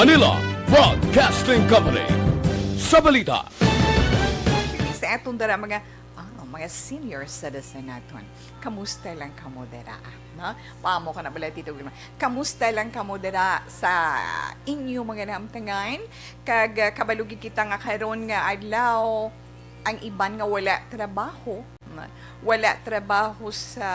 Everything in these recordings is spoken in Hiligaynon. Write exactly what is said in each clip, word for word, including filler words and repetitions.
Manila Broadcasting Company. Sa balita. Sa aton dara mga ah, mga senior citizen naton. Kamusta lang kamo dira? No? Paamo ka na bala, Tito Wilma. Kamusta lang kamo dira sa inyo mga nahamtangan? Kag ah, kabalo gid kita nga karon nga adlaw, ang iban nga wala trabaho, no? Wala trabaho sa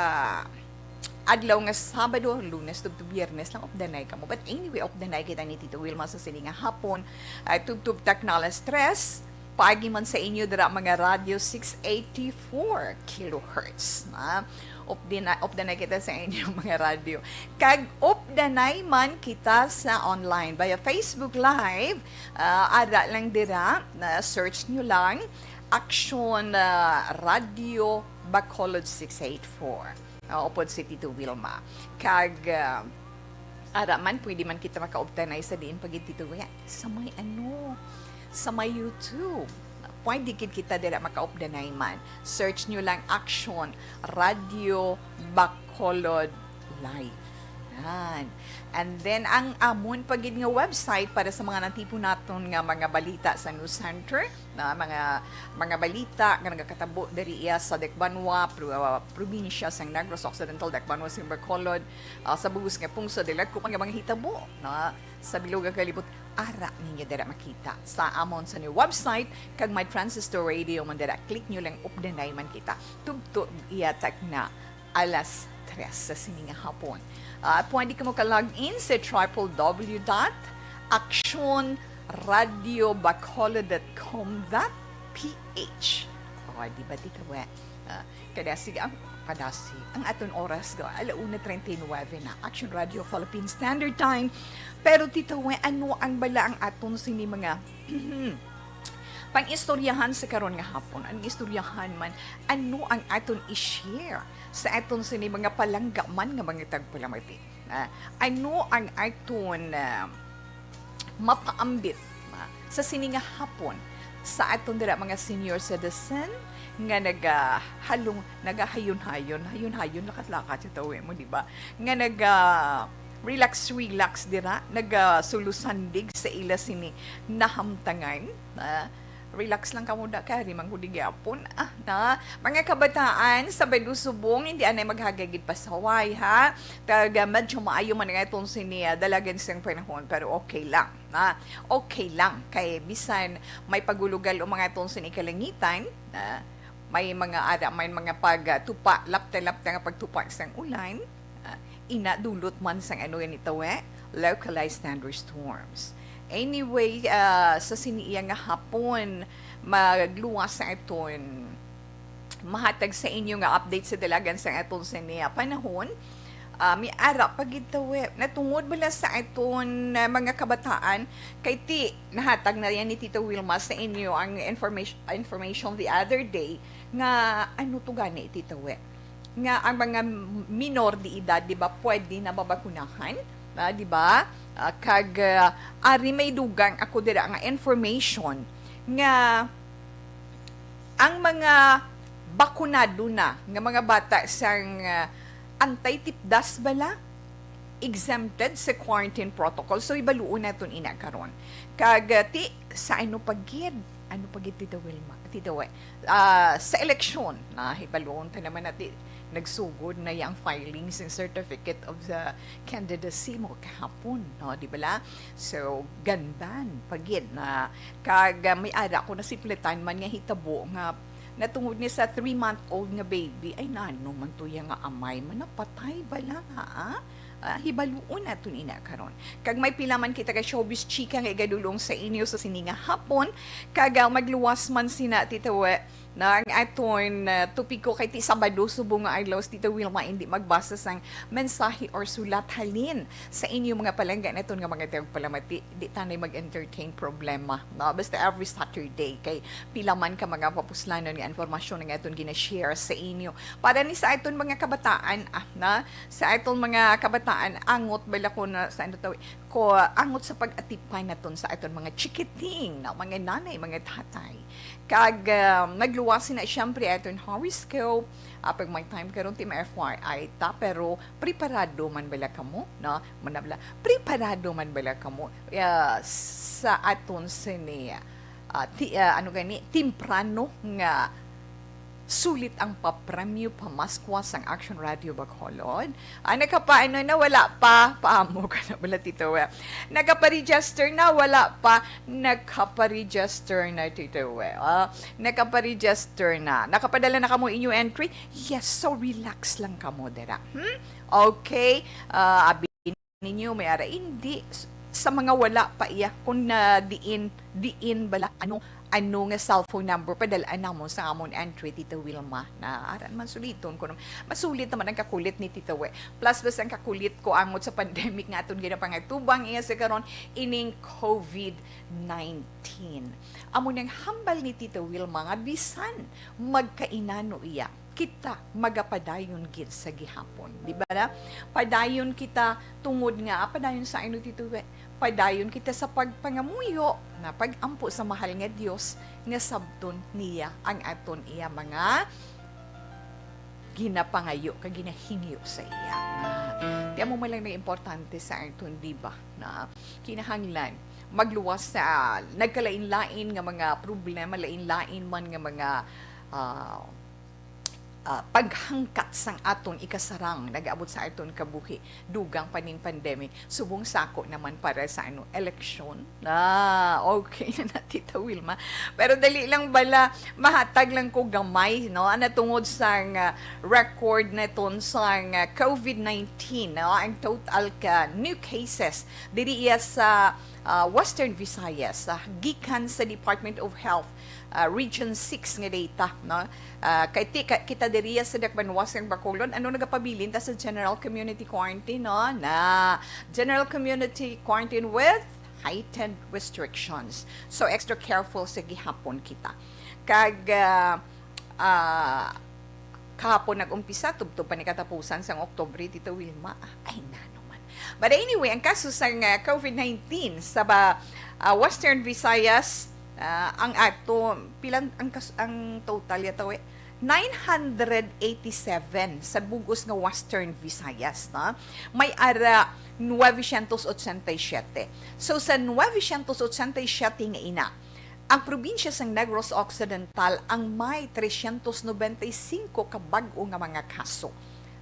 adlaw nga Sabado, Lunes tubto Biyernes lang, updanay kamo. But anyway, updanay kita ni Tito Wilma sa sini nga hapon. Ay, tubtob takna alas tres, paagi man sa inyo dira mga Radyo six eighty-four kilohertz, na updina, updanay kita sa inyo mga radyo. Kag updanay man kita sa online via Facebook Live, ah, ara lang dira, na search nyo lang Action ah, Radio Bacolod six eight four. Ah, upod si Tito Wilma. Kag ah, ara man, pwede man kita makaupdanay sa diin pa gid, Tito Wilma, sa may ano, sa may YouTube. Pwede gid kita dira makaupdanay man. Search nyo lang Action Radio Bacolod Live. Yan. And then, ang amon pa gid nga website para sa mga natipo naton nga mga balita sa News Center, na mga mga balita nga nagakatabo diri iya sa Dakbanwa, pro, ah, probinsya sang Negros Occidental, Dakbanwa sang Bacolod, ah, sa bug-os nga pungsod, dagko pa nga mga hitabo na sa bilog nga kalibot, ara ninyo dira makita sa amon sa new website, kag may transistor radio man dira. Click nyo lang, updanay man kita. Tubto iya takna alas tres sa sini nga hapon. Ah, pwede kamo ka-log in sa triple W dot action radio bacolod dot com dot P H. O, di ba, Tito We? Ah, kadasig ang, kadasig ang aton oras, ga, ala una treinta y nueve na, Action Radio Philippine Standard Time. Pero, Tito We, ano ang bala ang aton sini mga pang-istoryahan sa karon nga hapon? Ang istoryahan man, ano ang aton i-share sa aton sini mga palangga man nga mga tagpalamati? Ah, ano ang aton ah, mapaambit, ah, sa sini nga hapon sa aton dira mga senior citizen nga nagahalong, nagahayon-hayon, hayon-hayon, lakat-lakat sa tawi mo, di ba? Nga naga relax, relax dira, nagasulosandig sa ila sini nahamtangan. Ah, relax lang kamo da, kay ari man ko di gyapon. Ah, na, mga kabataan, Sabado subong, hindi anay maghagay gid pasaway, ha? Kag ah, medyo maayo man nga itong sini ah, dalagan sang panahon, pero okay lang. Ah, okay lang kay bisan may pagulugal o mga itong sini kalangitan, ah, may mga ara, may mga pagtupa, lapta-lapta nga pagtupa sang ulan, ah, ina dulot man sang ano yan ito eh, localized thunderstorms. Anyway, ah, sa sini iya nga hapon, magluwas sa aton mahatag sa inyo nga update sa dalagan sa aton sa niya panahon. Ah, may ara pa gid tawi. Natungod bala sa aton ah, mga kabataan, kay ti nahatag na yan ni Tito Wilma sa inyo ang information, information the other day nga ano to gani, Tito We? Nga ang mga minor de edad, di ba, pwede na mabakunahan, ah, di ba? Ah, kag ah, ari may dugang ako dira nga information nga ang mga bakunado na nga mga bata sang ah, anti-tipdas bala exempted sa quarantine protocol. So, ibaluon naton ina karon. Kag ah, ti sa ano pa gid? Ano pa gid, Tita Wilma? Tita We, ah, sa eleksyon, na hibaluon ta naman natin, nagsugod na yang filing sa certificate of the candidacy mo kahapon, no? Di ba la? So, ganban pa gid na kag ah, may ara ko na siplitan man nga hitabo nga natungod ni sa three-month-old nga baby, ay nano man to ya nga amay man napatay bala, ha? Ah, hibaluon naton ina karon. Kag may pila man kita ka showbiz chika nga igadulong sa inyo sa sini nga hapon, kag ah, magluwas man sina, Tita We, na ang aton ah, topiko kay ti Sabado subong nga adlaw, si Tita Wilma indi magbasa sang mensahe or sulat halin sa inyo mga palangga naton nga mga tagpalamati. Di tanay mag-entertain problema, no? Basta every Saturday kay pila man ka mga papuslanon nga impormasyon nga aton gina-share sa inyo. Para ni sa aton mga kabataan, ah, na sa aton mga kabataan, angot bala ko na sa ano tawag, angot sa pag-atipay naton sa aton mga chikiting, na mga nanay, mga tatay. Kag, ah, nagluwas na siyempre aton horoscope. Ah, pag may time karon, Team F Y I ta, pero preparado man bala kamo, no? Manabla, preparado man bala kamo, ah, sa aton sini, ah, ti-, ah, ano gani, temprano nga sulit ang papremyo pamaskwa sang Action Radio Bacolod? Ah, nakapaano na, wala pa? Paamo ka na bala, Tito We. Nakaparegister na, wala pa? Nakaparegister na, Tito We. Ah, nakaparegister na. Nakapadala na kamo inyo entry? Yes, so relax lang kamo dira. Hmm? Okay. Ah, abi ninyo, may ara, hindi. S-, sa mga wala pa iya, kung na diin, diin bala, ano, ano nga cellphone number, padal-an namon sa amon entry, Tita Wilma. Na, aran man, suliton ko naman. Masulit naman ang kakulit ni Tita We. Plus, basta ang kakulit ko angot sa pandemic nga aton ginapangatubang iya sa karon, ining covid nineteen. Amo nang hambal ni Tita Wilma nga bisan magkainano iya, kita magapadayon gid sa gihapon. Di ba na? Padayon kita tungod nga, ah, padayon sa ano, Tito We? Padayon kita sa pagpangamuyo na pag-ampo sa mahal nga Dios nga sabton niya ang aton iya mga ginapangayo kag ginahingyo sa iya. Ah, ti amo man lang nang importante sa aton, di ba? Na kinahanglan magluwas sa nagkalain-lain nga mga problema, lain-lain man nga mga, ah, ah, paghangkat sang aton ikasarang nagaabot sa aton kabuhi, dugang pa ning pandemic, subong sako naman para sa, ano, eleksyon. Ah, okay na na, Tita Wilma. Pero dali lang bala, mahatag lang ko gamay, no? Ana, tungod sang, ah, record naton sang, ah, covid nineteen, no? Ang total ka new cases diri iya sa, ah, Western Visayas, ah, gikan sa Department of Health, ah, Region six nga data, no? Ah, kay ti-, ka-, kita diriya sa Dakbanuas kag Bacolod, ano, nagapabilin ta sa general community quarantine, no? Na general community quarantine with heightened restrictions. So, extra careful sa gihapon kita. Kag, ah, ah, kahapon nag-umpisa, tubtob pa ni katapusan sang Oktubre, Tita Wilma. Ay, nano man. But anyway, ang kaso sang, ah, covid nineteen sa ba, ah, Western Visayas, ah, ang ato, pilan ang kas-, ang total yata, we? Nine hundred eighty-seven sa bug-os nga Western Visayas, no? May ara nueve cientos ochenta y siete. So, sa nueve cientos ochenta y siete nga ina, ang probinsya sang Negros Occidental ang may trescientos noventa y cinco ka bag-o nga mga kaso.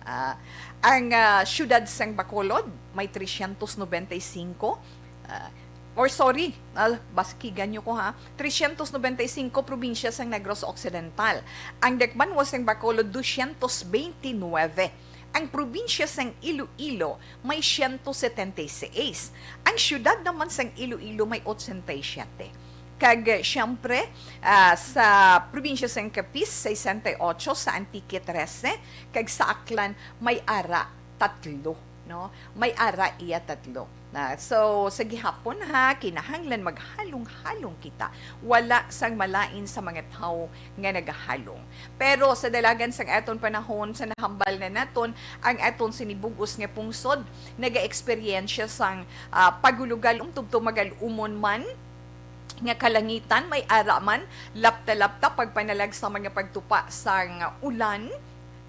Ah, ang, ah, siyudad sang Bacolod may trescientos noventa y cinco, ah, or sorry, ah, baskigan niyo ko ha, trescientos noventa y cinco probinsya sang Negros Occidental. Ang Dakbanuas sang Bacolod, doscientos veintinueve. Ang probinsya sang Iloilo may ciento setenta y seis. Ang siyudad naman sang Iloilo may ochenta y siete. Kag, eh, siyempre, ah, sa probinsya sang Capiz, sesenta y ocho, sa Antique, trese, kag sa Aklan, may ara tatlo, no? May ara iya tatlo. Na, so, sa gihapon, ha, kinahanglan maghalong-halong kita. Wala sang malain sa mga tawo nga nagahalong. Pero sa dalagan sang aton panahon, sa nahambal na naton, ang aton sini bug-os nga pungsod nagaeksperyensya sang, ah, pagulugal, um, tubtob magal-umon man nga kalangitan, may ara man, lapta-lapta, pagpanalag sa mga pagtupa sang ulan,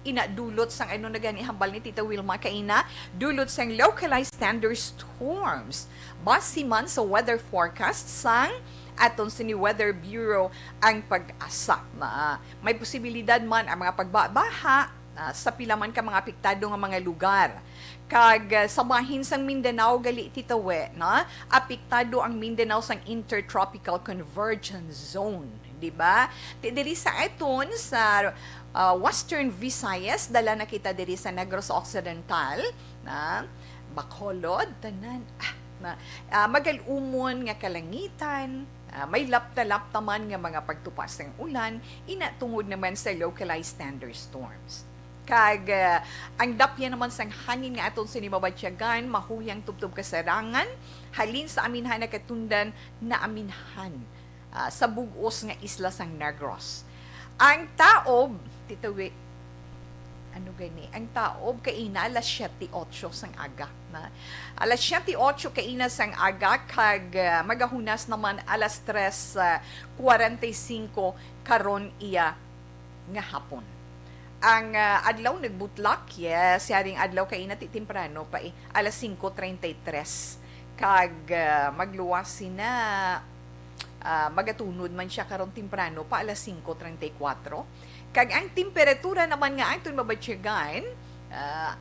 ina dulot sang, ano na gani hambal ni Tita Wilma kaina, dulot sang localized thunderstorms. Base man sa weather forecast sang aton sini Weather Bureau ang PAGASA, na may posibilidad man ang mga pagbabaha, ah, sa pila man ka mga apektado nga mga lugar. Kag, ah, sa bahin sang Mindanao gali, Tita We, na apektado ang Mindanao sang Intertropical Convergence Zone, di ba? Ti diri sa aton sa, ah, Western Visayas, dala na kita diri sa Negros Occidental, na Bacolod, tanan, ah, na, ah, magal-umon nga kalangitan, ah, may lapta-lapta man nga mga pagtupa sang ulan, ina tungod naman sa localized thunderstorms. Kag, ah, ang dapya naman sang hangin nga aton sini mabatyagan, mahuyang tubtob kasarangan, halin sa aminhan nakatundan na aminhan, ah, sa bug-os nga isla sang Negros. Ang taob, Tita We, ano gani? Ang taob kaina alas siyete otso sang aga. Na, alas siyete otso kaina sang aga kag, ah, magahunas naman alas tres, ah, kwarenta y singko karon iya nga hapon. Ang, ah, adlaw nagbutlak, yes, yaring adlaw kaina ti temprano pa, eh, alas singko treinta y tres. Kag, ah, magluwas sina, ah, magatunod man siya karon temprano pa alas singko treinta y cuatro. Kag ang temperatura naman nga aton mabatyagan, ah,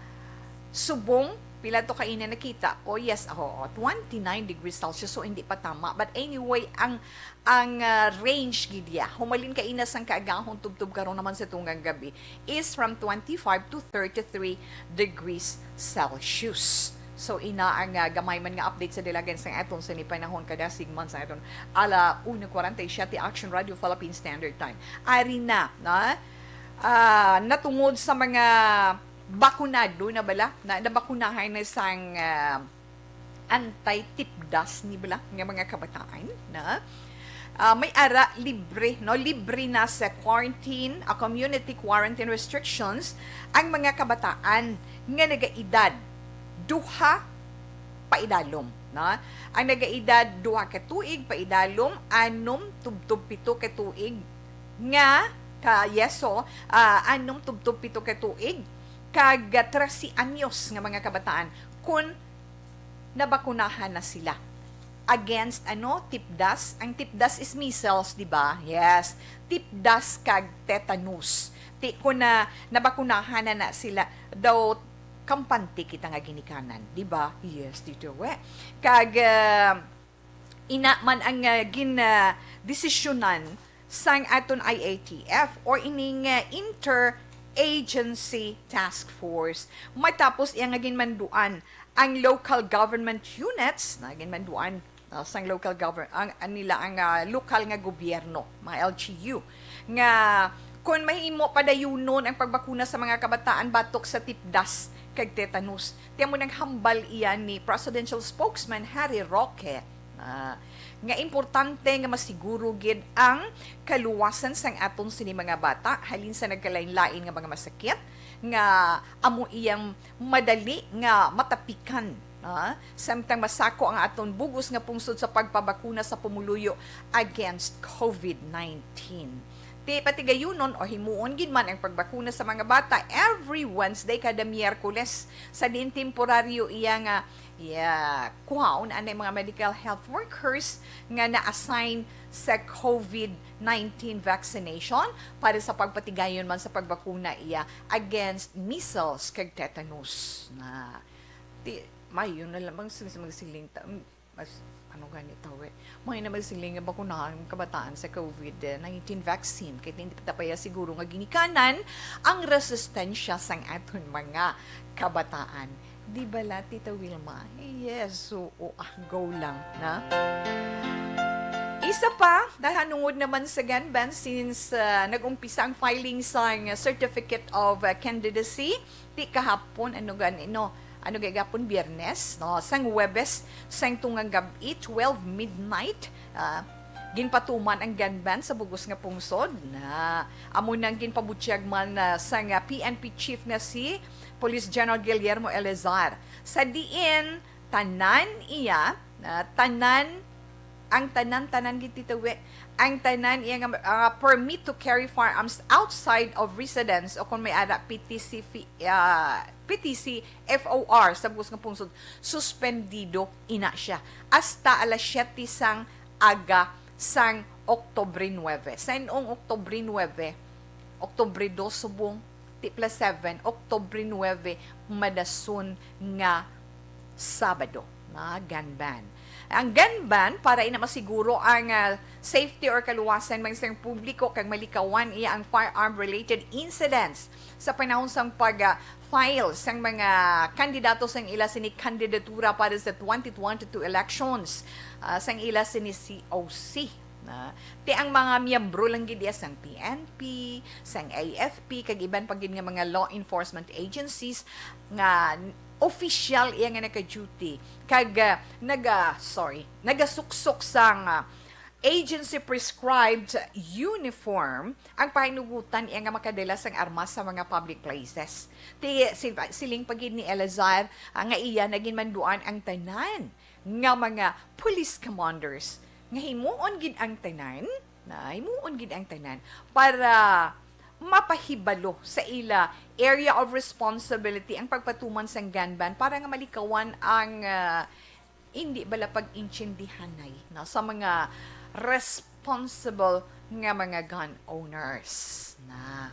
subong, pila to kaina nakita ko? Yes, oo, twenty-nine degrees Celsius, so hindi pa tama. But anyway, ang, ang, ah, range gid ya, humalin kaina sang kaagahon tubtob karon naman sa tunggang gabi is from twenty-five to thirty-three degrees Celsius. So, ina ang, ah, gamay man nga update sa dalagan sang aton sini panahon kadasig man sa aton ala una kwarenta y siyete Action Radio Philippine Standard Time. Ari na, na, ah, natungod sa mga bakunado na bala, na, nabakunahan na sang, ah, anti-tipdas ni bala nga mga kabataan, na, ah, may ara libre, no? Libre na sa quarantine, a community quarantine restrictions ang mga kabataan nga nagaedad duha paidalom, no? Ang nagaedad duha ka tuig paidalom, anom tubtob pito ka tuig nga ka, yeso, ah, anom tubtob pito ka tuig, kag trese anyos nga mga kabataan kun nabakunahan na sila against, ano, tipdas. Ang tipdas is measles, di ba? Yes. Tipdas kag tetanus. Ti, kun na nabakunahan na, na sila, daw kampante kita nga ginikanan, di ba? Yes, Tito We. Kag, ah, ina man ang, ah, gin, ah, desisyonan sang aton I A T F or ining, ah, Interagency Task Force, matapos iya nga ginmanduan ang local government units, na ginmanduan, ah, sang local govern-, ang, ang nila ang, ah, lokal nga gobyerno, mga L G U, nga kun mahimo padayunon ang pagbakuna sa mga kabataan batok sa tipdas kag tetanus. Ti amo nang hambal iya ni Presidential Spokesman Harry Roque, ah, nga importante nga masiguro gid ang kaluwasan sang aton sini mga bata halin sa nagkalain-lain nga mga masakit nga amo iyang madali nga matapikan, ah, samtang masako ang aton bug-os nga pungsod sa pagpabakuna sa pumuluyo against covid nineteen. Ti patigayunon o himuon gid man ang pagbakuna sa mga bata every Wednesday kada Miyerkules, sa diin temporaryo iya nga, iya, kuhaon anay mga medical health workers nga na-assign sa covid nineteen vaccination para sa pagpatigayon man sa pagbakuna iya against measles kag tetanus. Na, ti, mayo na lamang sila sa magsiling ta-, mas, ano gani tawe? Mayo na magsiling nga bakunahan ang kabataan sa covid nineteen vaccine, kay hindi pa tapaya siguro nga ginikanan ang resistensya sang aton mga kabataan. Di bala, Tita Wilma? Yes, oo, ah, go lang, na? Isa pa, nahanungod naman sa gun ban since, ah, nag-umpisa ang filing sang Certificate of, ah, Candidacy, ti kahapon, ano gani, no? Ano gani gahapon, Biyernes, no? Sang Huwebes, sang tungang gab-i, twelve midnight, ah, ginpatuman ang gun ban sa bugos nga pungsod. Na, amo nang ginpabutyag man, ah, sang, ah, P N P chief nga si Police General Guillermo Eleazar. Sa diin, tanan iya, ah, tanan, ang tanan, tanan gid, Tita We, ang tanan iya nga, ah, permit to carry firearms outside of residence o kung may ara P T C fi-, ah, P T C F O R sa bugos nga pungsod, suspendido ina siya hasta alas siyete sang aga sang Oktubre nuebe. Sa inong Oktubre nuebe, Oktubre dos subong, ti plus seven, Oktubre nuebe, madason nga Sabado, na gun ban. Ang gun ban para ina masiguro ang, ah, safety or kaluwasan man sang publiko kag malikawan iya ang firearm-related incidents sa panahon sang pag, ah, file sang mga kandidato sang ila sini kandidatura para sa twenty twenty-two elections, ah, sang ila sini C O C. Na, ti ang mga miyembro lang gid iya sang P N P, sang A F P, kag iban pa gid nga mga law enforcement agencies nga opisyal iya nga naka-duty kag, ah, naga-, sorry, nagasuksok sang, ah, agency-prescribed uniform ang pahinugutan iya nga makadala sang armas sa mga public places. Ti, sil-, siling pa gid ni Eleazar, ah, nga iya na ginmanduan ang tanan nga mga police commanders nga himuon gid ang tanan, na himuon gid ang tanan para mapahibalo sa ila area of responsibility ang pagpatuman sang gun ban para nga malikawan ang, ah, hindi bala pag-intindihanay, no, sa mga responsible nga mga gun owners na.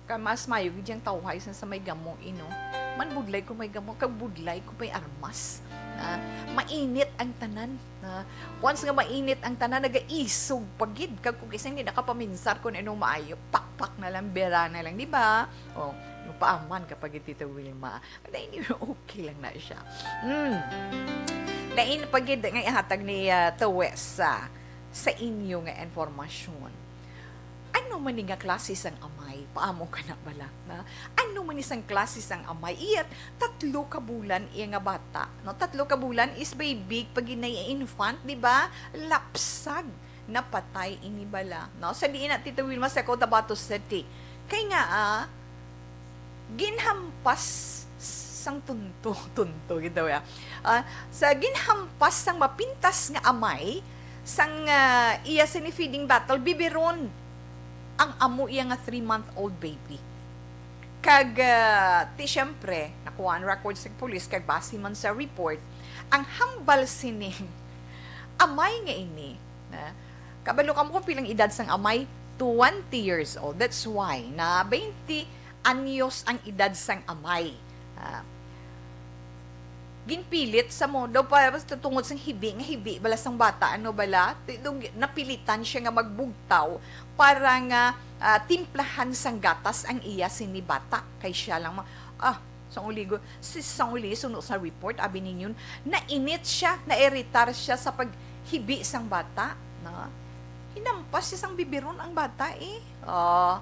Kay mas maayo gid yang tawhay sa, sa may gamo, eh, no? Manbudlay ko may gamo, kag budlay ko may armas. Na mainit ang tanan. Na once nga mainit ang tanan, nagaisog pa gid. Kag kung isa hindi nakapaminsar kung ano maayo, pakpak na lang, bera na lang, di ba? O, yung paaman kapag Tita Wilma. But anyway, okay lang na siya. Mm. Lain pa gid nga ihatag ni, ah, Tawes, ah, sa inyo nga informasyon. Ano man ni nga klase sang amay? Paamo ka na bala, na? Ano man ni sang klase sang amay? Iya, tatlo ka bulan iya nga bata, no? Tatlo ka bulan is baby pa gid na iya, infant, di ba? Lapsag, napatay ini bala, no? Sa diin na, Tita Wilma, sa Cotabato City. Kay nga, ah, ginhampas sang tunto, tunto, gid daw, ya. Ah, sa ginhampas sang mapintas nga amay, sang, ah, iya sini feeding bottle, bibiron ang amo iya nga three-month-old baby. Kag, ah, ti, siyempre, nakuha ang record sa pulis, kag base man sa report, ang hambal sining amay nga ini, na, kabalo kamo kung pilang edad sang amay? Twenty years old. That's why na twenty anyos ang edad sang amay. Ah, ginpilit sa mo daw pa, basta tungod sang hibi, nga hibi bala sang bata, ano bala, ti-, dong-, napilitan siya nga magbugtaw para nga, ah, timplahan sang gatas ang iya sini bata, kay siya lang ma-, ah, sang uligo, si, sang uli, suno sa report, abi ninyo, nainit siya, nairitar siya sa paghibi sang bata, na hinampas siya sang bibiron ang bata, eh. Ah,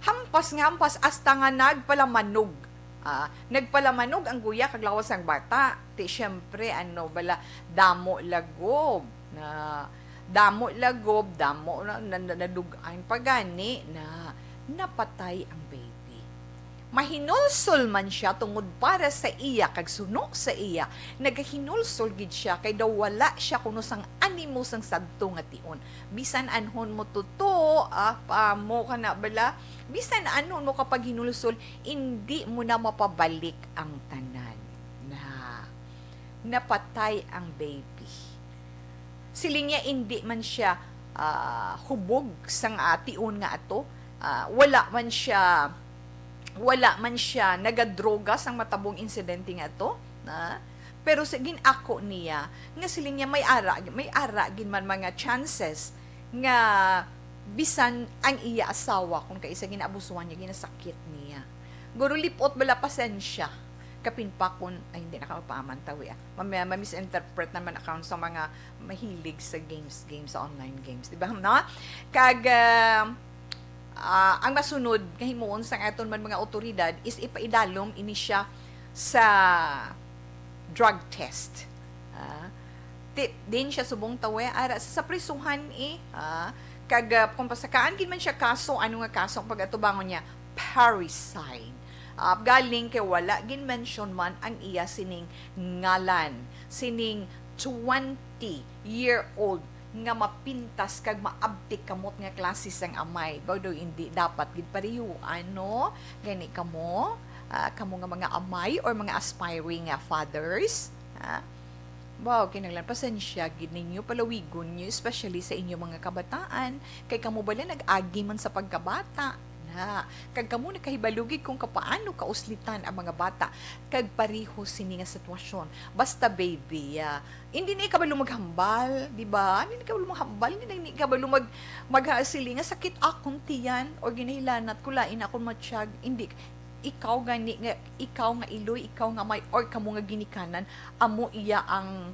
hampas nga hampas, hasta nga nagpalamanog. Ah, nagpalamanog ang guya kag lawas sang bata. Ti, siyempre, ano bala, damo lagob. Na, damo lagob, damo na, na, na, nadug-an pa gani na napatay ang baby. Mahinulsol man siya tungod para sa iya kag suno sa iya, nagahinulsol gid siya kay daw wala siya kuno sang animo sang sadto nga tion. Bisan anhon mo tuto, ah, paamo ka na bala, bisan anhon mo kapaghinulsol, indi mo na mapabalik ang tanan. Na, napatay ang baby. Siling niya, indi man siya, ah, hubog sang, ah, tion nga ato. Ah, wala man siya, wala man siya nagadroga sang matabong insidente nga ato, na. Pero sa gin-ako niya, nga siling niya may ara, may ara gid man mga chances nga bisan ang iya asawa, kung kaisa ginaabusuhan niya, ginasakit niya. Guro, lipot bala, pasensya. Kapin pa kun, ay, hindi na ka mapaaman, tawi, ah. Mam-, ma-misinterpret naman account sa mga mahilig sa games, games, sa online games, di ba, no? Kag, ah, ah, ang masunod nga himuon sang aton man mga awtoridad is ipaidalom ini siya sa drug test. Ah, ti-, din siya subong tawe ara sa, sa prisuhan, eh. Ah, kag, ah, kung pasakaan gid man siya kaso, ano nga kaso ang pag-atubangon niya? Parricide. Ah, galing kay wala gin-mention man ang iya sining ngalan, sining twenty-year-old nga mapintas kag maabtik kamot nga klase sang amay. Baw daw, hindi dapat gid pariyuan, no? Gani kamo, ah, kamo nga mga amay or mga aspiring, ah, fathers, ah, baw, kinahanglan pasensya gid ninyo, palawigon niyo, especially sa inyo mga kabataan, kay kamo bala nag-agi man sa pagkabata na, kag kamo nakahibalo gid kung kapaano kauslitan ang mga bata kag pareho sini nga sitwasyon. Basta, baby, ah, hindi na ikabalo maghambal, di ba? Hindi na ikabalo maghambal, hindi na ikabalo mag-, maghasili nga sakit akong tiyan or ginahilanat ko, lain akong matsyag. Hindi, ikaw gani nga, ikaw nga iloy, ikaw nga may, or kamo nga ginikanan, amo iya ang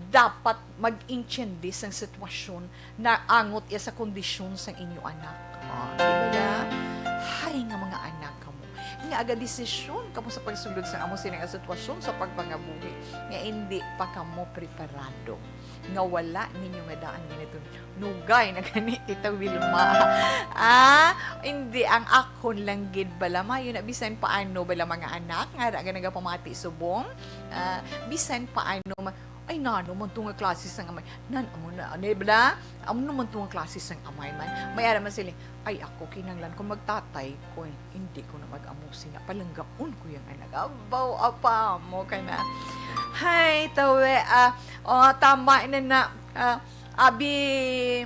dapat mag-intindi sang sitwasyon na angot iya sa kondisyon sang inyo anak. Oh, di ba na? Hay nga mga anak kamo. nga aga-desisyon kamo sa pagsulod sa amo sini nga sitwasyon sa pagpangabuhi, nga indi pa kamo preparado, nga wala ninyo nga daan ginaton-, nugay na gani kita, Wilma. Ah, hindi, ang akon lang gid bala, mayo na bisan paano bala, mga anak, nga ara nga nagapamati subong, ah, bisan paano ma-, "Ay, nano man to nga klase sang amay? Nan, amo na, ano bala? Amo naman to nga klase sang amay man." May ara man sila, "Ay, ako, kinahanglan ko magtatay ko, eh. Hindi ko na mag-amo sina. Palanggaon ko yung anak." Abaw, apa mo ka na. Hay, tawe, ah, oh, tama na na. Ah, abi,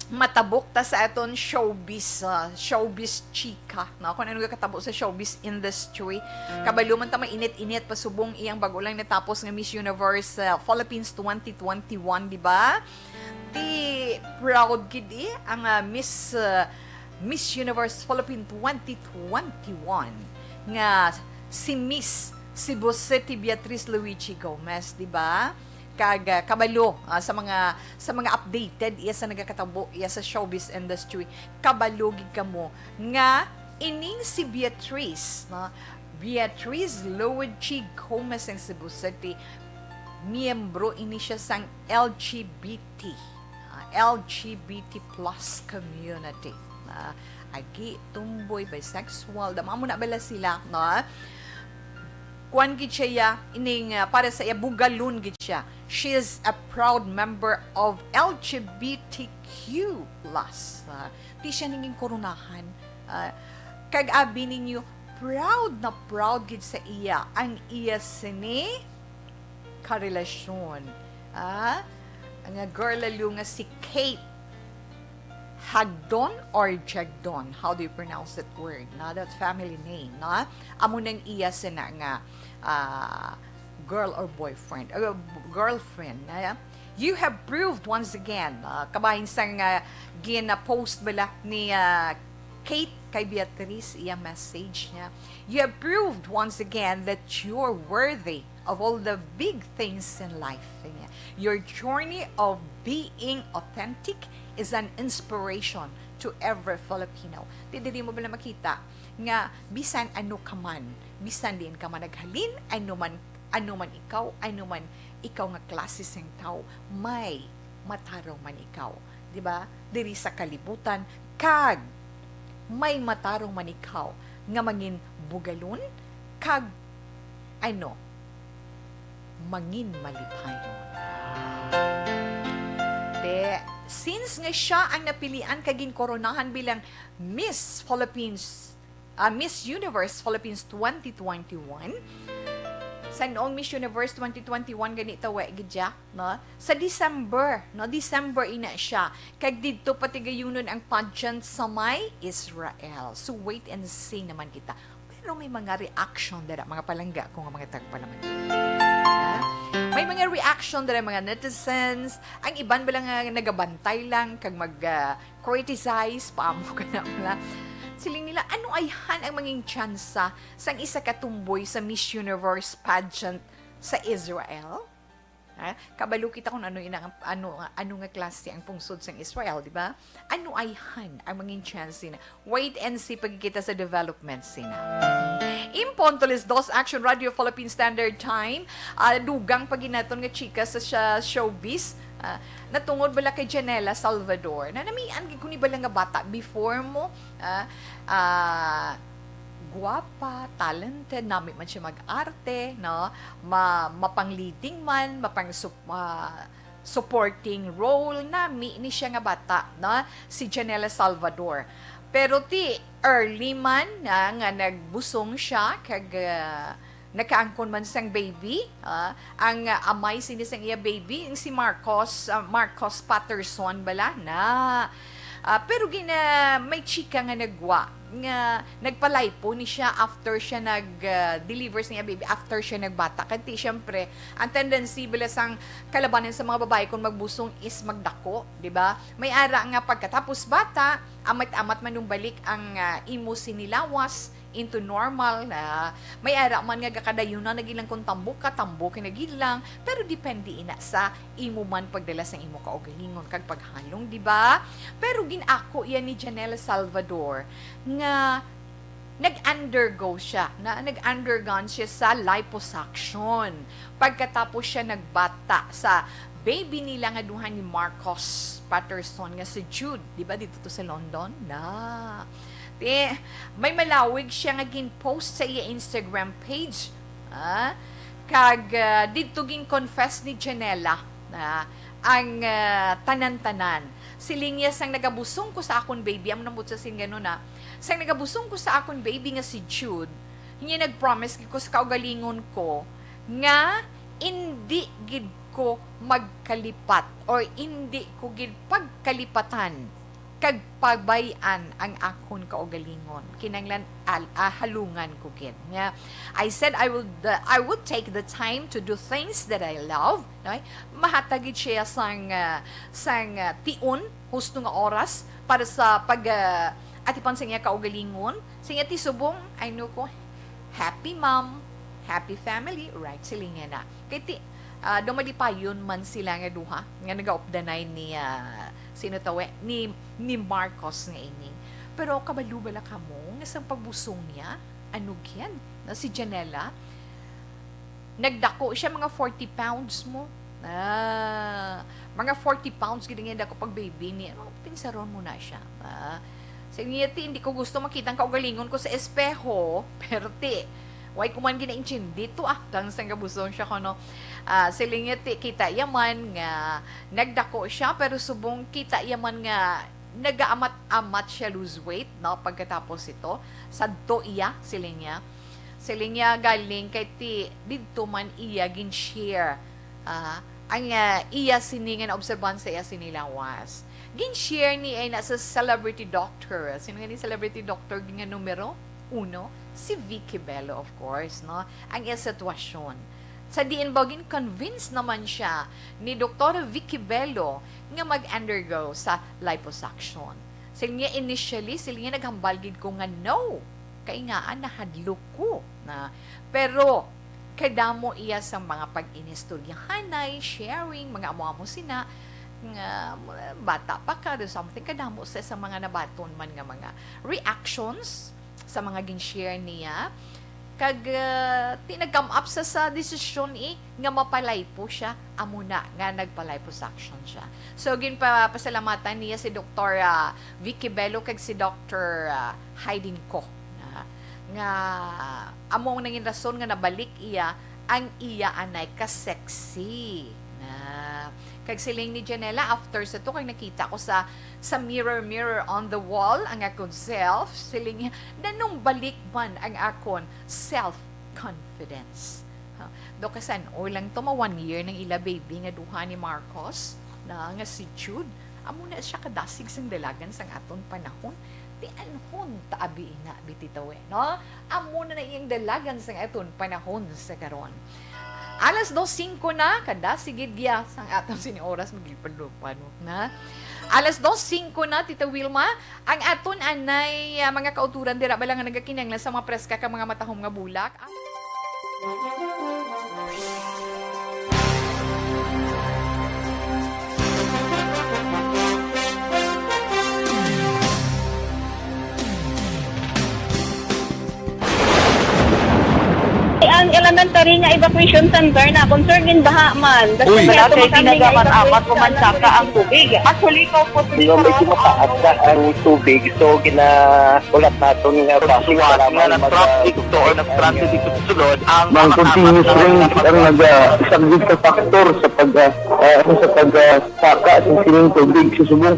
matabok ta sa aton showbiz, ah, showbiz chika, no? Kung ano nga katabo sa showbiz industry. Kabalo man ta, mainit-init pa subong iyang bago lang natapos nga Miss Universe, ah, Philippines twenty twenty-one, di ba? Ti proud gid, eh, ang, ah, Miss, ah, Miss Universe Philippines twenty twenty-one nga si Miss Cebu City Beatriz Luigi Gomez, di ba? Kag, ah, kabalo, ah, sa mga, sa mga updated iya sa nagakatabo iya sa showbiz industry, kabalo gid kamo nga ining si Beatriz, no? Beatriz Luigi Gomez ng Cebu City, miyembro ini siya sang L G B T, ah, L G B T plus community. Ah, agi, tomboy, bisexual, dama mo na bala sila, no? Kuan gid siya, ya, ining, ah, para sa iya, bugalon gid siya. She is a proud member of L G B T Q plus. Ah, ti siya ningin koronahan. Ah, kag abi ninyo, proud na proud gid sa iya ang iya sini karelasyon. Ah, nga girl lalo nga si Kate Hagdon or Jagdon? How do you pronounce that word? Na that family name, na? Amo nang iya sina nga, ah, girl or boyfriend, uh, girlfriend, na? You have proved once again, ah, kabahin sang, ah, gina-post bala ni, ah, Kate kay Beatriz, iya message niya. You have proved once again that you're worthy of all the big things in life. Your journey of being authentic is an inspiration to every Filipino. Di diri mo bala makita nga bisan ano ka man, bisan diin ka man naghalin, ano man, ano man ikaw, ano man ikaw nga klase sing tawo, may matarong man ikaw, di ba? Diri sa kalibutan, kag may matarong man ikaw nga mangin bugalon, kag ano, mangin malipayon. Te, since nga siya ang napilian kag ginkoronahan bilang Miss Philippines, ah, Miss Universe Philippines twenty twenty-one, sa noong Miss Universe twenty twenty-one gani tawe gid siya, no? Sa December, no? December ina siya. Kag didto patigayunon ang pageant sa may Israel. So, wait and see naman kita. Pero may mga reaction dira, mga palangga ko nga mga tagpalamati. Ha? May mga reaction dira, mga netizens. Ang iban bala nga nagabantay lang kag mag, ah, criticize, paamo ka na bala. Siling nila, ano ayhan ang mangin tsansa sang isa ka tomboy sa Miss Universe pageant sa Israel? Ha? Kabalo kita kung ano ina-, ano, ano nga klase ang pungsod sang Israel, di ba? Ano ayhan ang mangin tsansa na? Wait and see pagkikita sa development sina. In punto alas dos, Action Radio Philippine Standard Time. Ah, dugang pa gid naton nga chika sa, sa showbiz. Ah, natungod bala kay Janela Salvador. Na namian gid ko ni bala nga bata before mo. Ah, ah, guwapa, talented, nami man siya mag-arte, no? Ma-, mapang-leading man, mapang sup-, ah, supporting role, nami ni siya nga bata, no? Si Janela Salvador. Pero ti early man na nga nagbusong siya kag, ah, nakaangkon man sang baby, ah, ang, ah, amay sini sang iya baby, ang si Marcos, ah, Marcos Patterson bala na. Ah, pero gina-, may chika nga nagwa nga nagpalaipon ni siya after siya nag, ah, deliver sa iya baby, after siya nagbata. Kay ti, syempre, ang tendency bala sang kalabanan sa mga babae kung magbusong is magdako, di ba? May ara nga pagkatapos bata, amat-amat manumbalik ang, ah, imo sinilawas into normal. Ah, may ara man nga gakadayon na nag-ilang kung tambok ka, tambok ka nag-ilang, pero depende ina sa imo man pagdala sa imo kaugalingon kag paghalong, di ba? Pero gin-ako iya ni Janelle Salvador nga nag-undergo siya, na nag-undergone siya sa liposuction. Pagkatapos siya nagbata sa baby nila nga duha ni Marcos Patterson nga si Jude, di ba, dito to sa London? Na. Ti, may malawig siya nga gin-post sa iya Instagram page. Ah, kag ah, didto gin-confess ni Janela na ang ah, tanan-tanan. Siling niya, sang nagabusong ko sa akon baby, amo nang butsa sin ganun na, sang nagabusong ko sa akon baby nga si Jude, niya nag-promise gid ko sa kaugalingon ko nga indi gid ko magkalipat or indi ko gid pagkalipatan kag pabay-an ang akon kaugalingon. Kinahanglan al- ah, halungan ko gid. Nga, I said I will the, I would take the time to do things that I love. No? Mahatag gid siya sang ah, sang ah, tion, husto nga oras para sa pag ah, atipan sa iya kaugalingon. Sa iya ti subong, I know ko, happy mom, happy family, right? Siling niya na. Kay ti, ah, daw malipayon man sila nga duha nga nagaupdanay ni ah, sino tawe ni ni Marcos nga ini. Pero kabalo bala kamo nga sang pagbusong niya, ano gid na si Janela, nagdako siya mga forty pounds mo. Ah, mga forty pounds gid nga dako pag baby ni. Ano, pinsaron mo na siya. Ah, sa niya ti, hindi ko gusto makita ang kaugalingon ko sa espeho, pero ti, way ko man ginaintindi to ah, tang sang gabusong siya kono. Ah, siling niya ti, kita iya man nga nagdako siya, pero subong kita iya man nga nagaamat-amat siya lose weight, no, pagkatapos ito, sadto iya, siling niya. Siling niya galing kay ti didto man iya gin-share, ah, ang ah, iya sini nga naobserbahan sa iya sini lawas. Gin-share ni ay na sa celebrity doctor. Sino nga ni celebrity doctor nga numero uno? Si Vicky Bello, of course, no? Ang iya sitwasyon. Sa diin ba gin-convince naman siya ni Doktora Vicky Bello nga mag-undergo sa liposuction. Siling niya initially, siling niya naghambal gid ko nga no. Kay nga, ah, nahadlok ko na. Pero, kadamo iya sa mga pag-inistoryahanay, sharing, mga amo-amo sina, nga bata pa ka, do something, kadamo sa, sa mga nabaton man nga mga reactions sa mga gin-share niya. Kag ah, ti nag-come up sa, sa desisyon eh, nga mapalipo siya, amo na nga nagpa-liposuction siya. So ginpapasalamatan niya si Doktor ah, Vicky Bello kag si Doktor ah, Hayden Ko, na, nga amo ang nangin rason nga nabalik iya ang iya anay ka sexy na. Kag siling ni Janela, after sa to, kag nakita ko sa sa mirror, mirror on the wall, ang akong self, siling niya, nanong balik man ang akon self-confidence. Ha? Do kasan-o lang to, ma one year nang ila baby nga duha ni Marcos, na nga si Jude. Amo na siya kadasig sang dalagan sang aton panahon. Ti anhon ta abi ina, bititaw eh, no? Amo na na iyang dalagan sang aton panahon sa karon. Alas dos singko na, kada sigid giya sang aton sini oras, magipalupano na. Alas dos singko na, Tita Wilma, ang aton anay ah, mga kauturan dira bala nga nagakinahanglan sa mga preska ka mga matahom nga bulak. Ang elementary nga evacuation center na concern gin baha man. Uy, wala kay ginagamat-amat, umansaka ang tubig. Actually, ko po Pero medyo mataas na ang tubig, so ginaulat naton nga basi suwat nga nag-traffic to or nag-transit dito sa sulod ang mga continuous rain ang nag-, ah, isang big factor sa pag, ah, ah, sa pag, ah, saka sa sining tubig sa subong.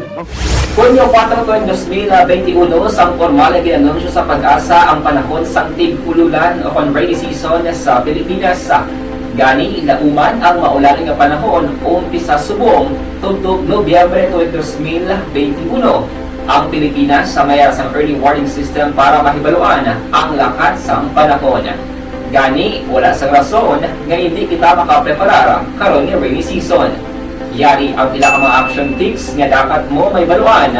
Hunyo kuwatro tuig dos mil benti uno, sang pormal nga gin-anunsyo sa PAGASA ang panahon sang tig-ululan o kon rainy season sa Pilipinas. Gani, lauman ang maulan nga panahon umpisa subong tubtob Nobyembre tuig dos mil benti uno. Ang Pilipinas sa mayara sang early warning system para mahibaluan ang lakat sang panahon. Gani, wala sang rason nga indi kita makapreparar karon nga rainy season. Yari ang pila ka mga action tips nga dapat mo mahibaluan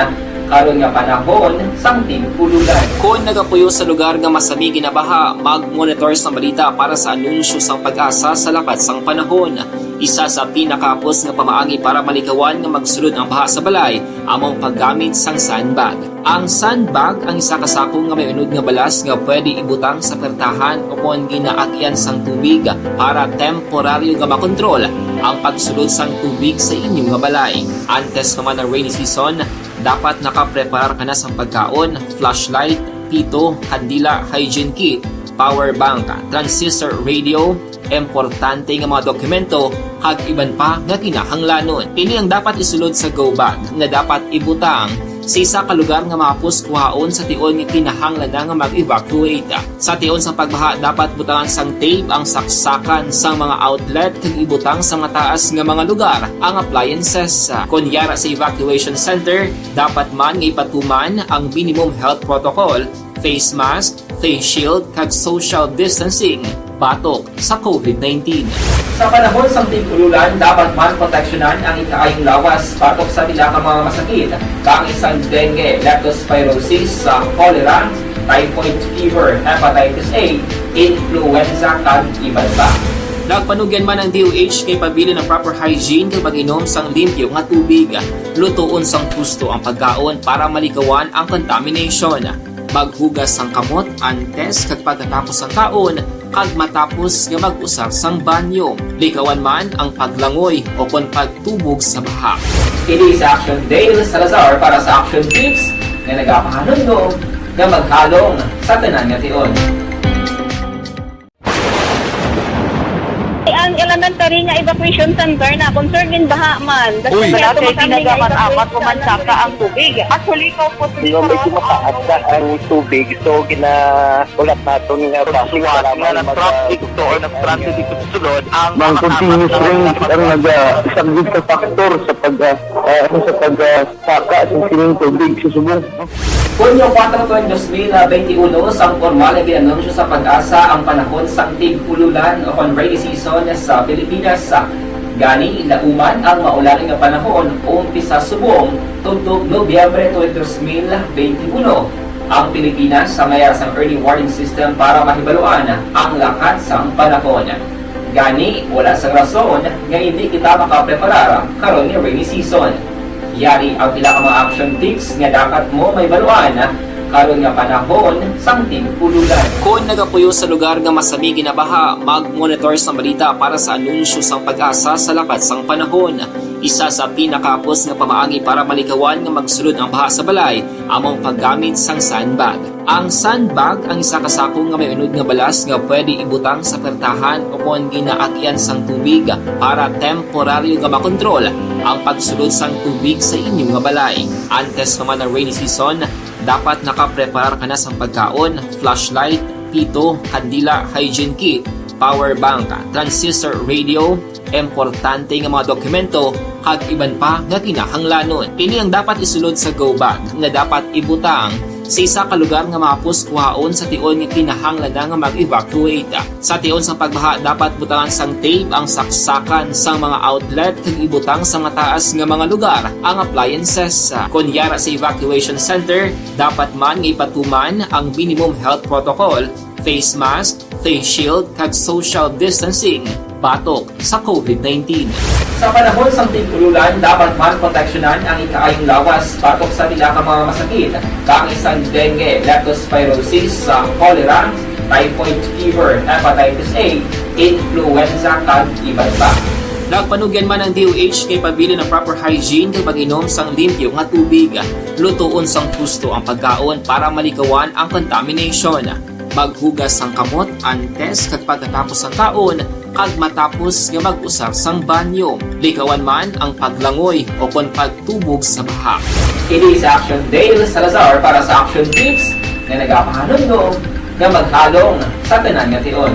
karon nga panahon sang tig-ululan. Kon nagapuyo sa lugar nga masami ginabaha, mag-monitor sang balita para sa anunsyo sang PAGASA sa lakat sang panahon. Isa sa pinakahapos nga pamaagi para malikawan nga magsulod ang baha sa balay amo ang paggamit sang sandbag. Ang sandbag ang isa ka sako nga may unod nga balas nga pwede ibutang sa pertahan o kon ginaagyan sang tubig para temporaryo nga makontrol ang pagsulod sang tubig sa inyo nga balay. Antes pa man ang rainy season, dapat nakapreparar ka na sang pagkaon, flashlight, pito, kandila, hygiene kit, power bank, transistor radio, importante nga mga dokumento, kag iban pa nga kinahanglanon. Ini ang dapat isulod sa go bag nga dapat ibutang sa isa ka lugar nga mahapos kuhaon sa tion nga kinahanglan na nga mag-evacuate. Sa tion sa pagbaha, dapat butangan sang tape ang saksakan sang mga outlet kag ibutang sa mataas nga mga lugar ang appliances. Kon yara sa evacuation center, dapat man nga ipatuman ang minimum health protocol, face mask, face shield, kag social distancing batok sa covid nineteen. Sa panahon sang tig-ululan, dapat man proteksyonan ang ikaayong lawas batok sa pila ka mga masakit, kaangay sang dengue, leptospirosis, sa cholera, typhoid fever, hepatitis A, influenza, kag iban pa. Nagpanugyan man ang D O H kay pabilin ang proper hygiene kag pag-inom sang limpyo nga tubig. Lutoon sang husto ang pagkaon para malikawan ang contamination. Maghugas sang kamot antes kag pagkatapos sang kaon kag matapos nga mag-usar sang banyo. Likawan man ang paglangoy o kon pagtubog sa baha. Ini si Action Dale Salazar para sa Action Tips nga nagapahanumdom nga maghalong sa tanan nga tion. Ang elementary nga evacuation center na concerned in baha man. Uy. Wala kay tinaga man amat o mansaka ang tubig. Actually, ikaw po, di ba, medyo mataas na ang tubig, so ginahulat naton nga traffic nga nag-traffic to or nag-transit dito sa sulod ang mga continuous rain ang naga-, isa gid ka factor sa pag, ah, ah, ano, sa pag, ah, saka sa sining tubig sa subong. Hunyo kuwatro tuig dos mil benti uno, sang pormal nga gin-anunsyo sa PAGASA ang panahon sang tig-ululan o kon rainy season sa Pilipinas. Gani, nauman ang maulan nga panahon umpisa subong tubtob Nobyembre tuig dos mil benti uno. Ang Pilipinas may ara sang early warning system para mahibaluan ang lakat sang panahon. Gani, wala sang rason nga indi kita makapreparar karon nga rainy season. Yari ang pila ka mga action tips nga dapat mo mahibaluan karon nga panahon sang tig-ululan. Kon nagapuyo sa lugar nga masami ginabaha, mag-monitor sang balita para sa anunsyo sang PAGASA sa lakat sang panahon. Isa sa pinakahapos nga pamaagi para malikawan nga magsulod ang baha sa balay amo ang paggamit sang sandbag. Ang sandbag ang isa ka sako nga may unod nga balas nga pwede ibutang sa pertahan o kon ginaagyan sang tubig para temporaryo nga makontrol ang pagsulod sang tubig sa inyo nga balay. Antes pa man ang rainy season, dapat nakapreparar ka na sang pagkaon, flashlight, pito, kandila, hygiene kit, power bank, transistor radio, importante nga mga dokumento, kag iban pa nga kinahanglanon. Ini ang dapat isulod sa go bag nga dapat ibutang sa isa ka lugar nga mahapos kuhaon sa tion nga kinahanglan na nga mag-evacuate. Sa tion sa pagbaha, dapat butangan sang tape ang saksakan sang mga outlet kag ibutang sa mataas nga mga lugar ang appliances. Kon yara sa evacuation center, dapat man nga ipatuman ang minimum health protocol, face mask, face shield, kag social distancing batok sa covid nineteen. Sa panahon sang tig-ululan, dapat man proteksyonan ang ikaayong lawas batok sa pila ka mga masakit, kaangay sang dengue, leptospirosis, sa cholera, typhoid fever, hepatitis A, influenza, kag iban pa. Nagpanugyan man ang D O H kay pabilin ang proper hygiene kag pag-inom sang limpyo nga tubig. Lutoon sang husto ang pagkaon para malikawan ang contamination. Maghugas sang kamot antes kag pagkatapos sang kaon, kag matapos nga mag-usar sang banyo. Likawan man ang paglangoy o kon pagtubog sa baha. Ini si Action Dale Salazar para sa Action Tips nga nagapahanumdom nga maghalong sa tanan nga tion.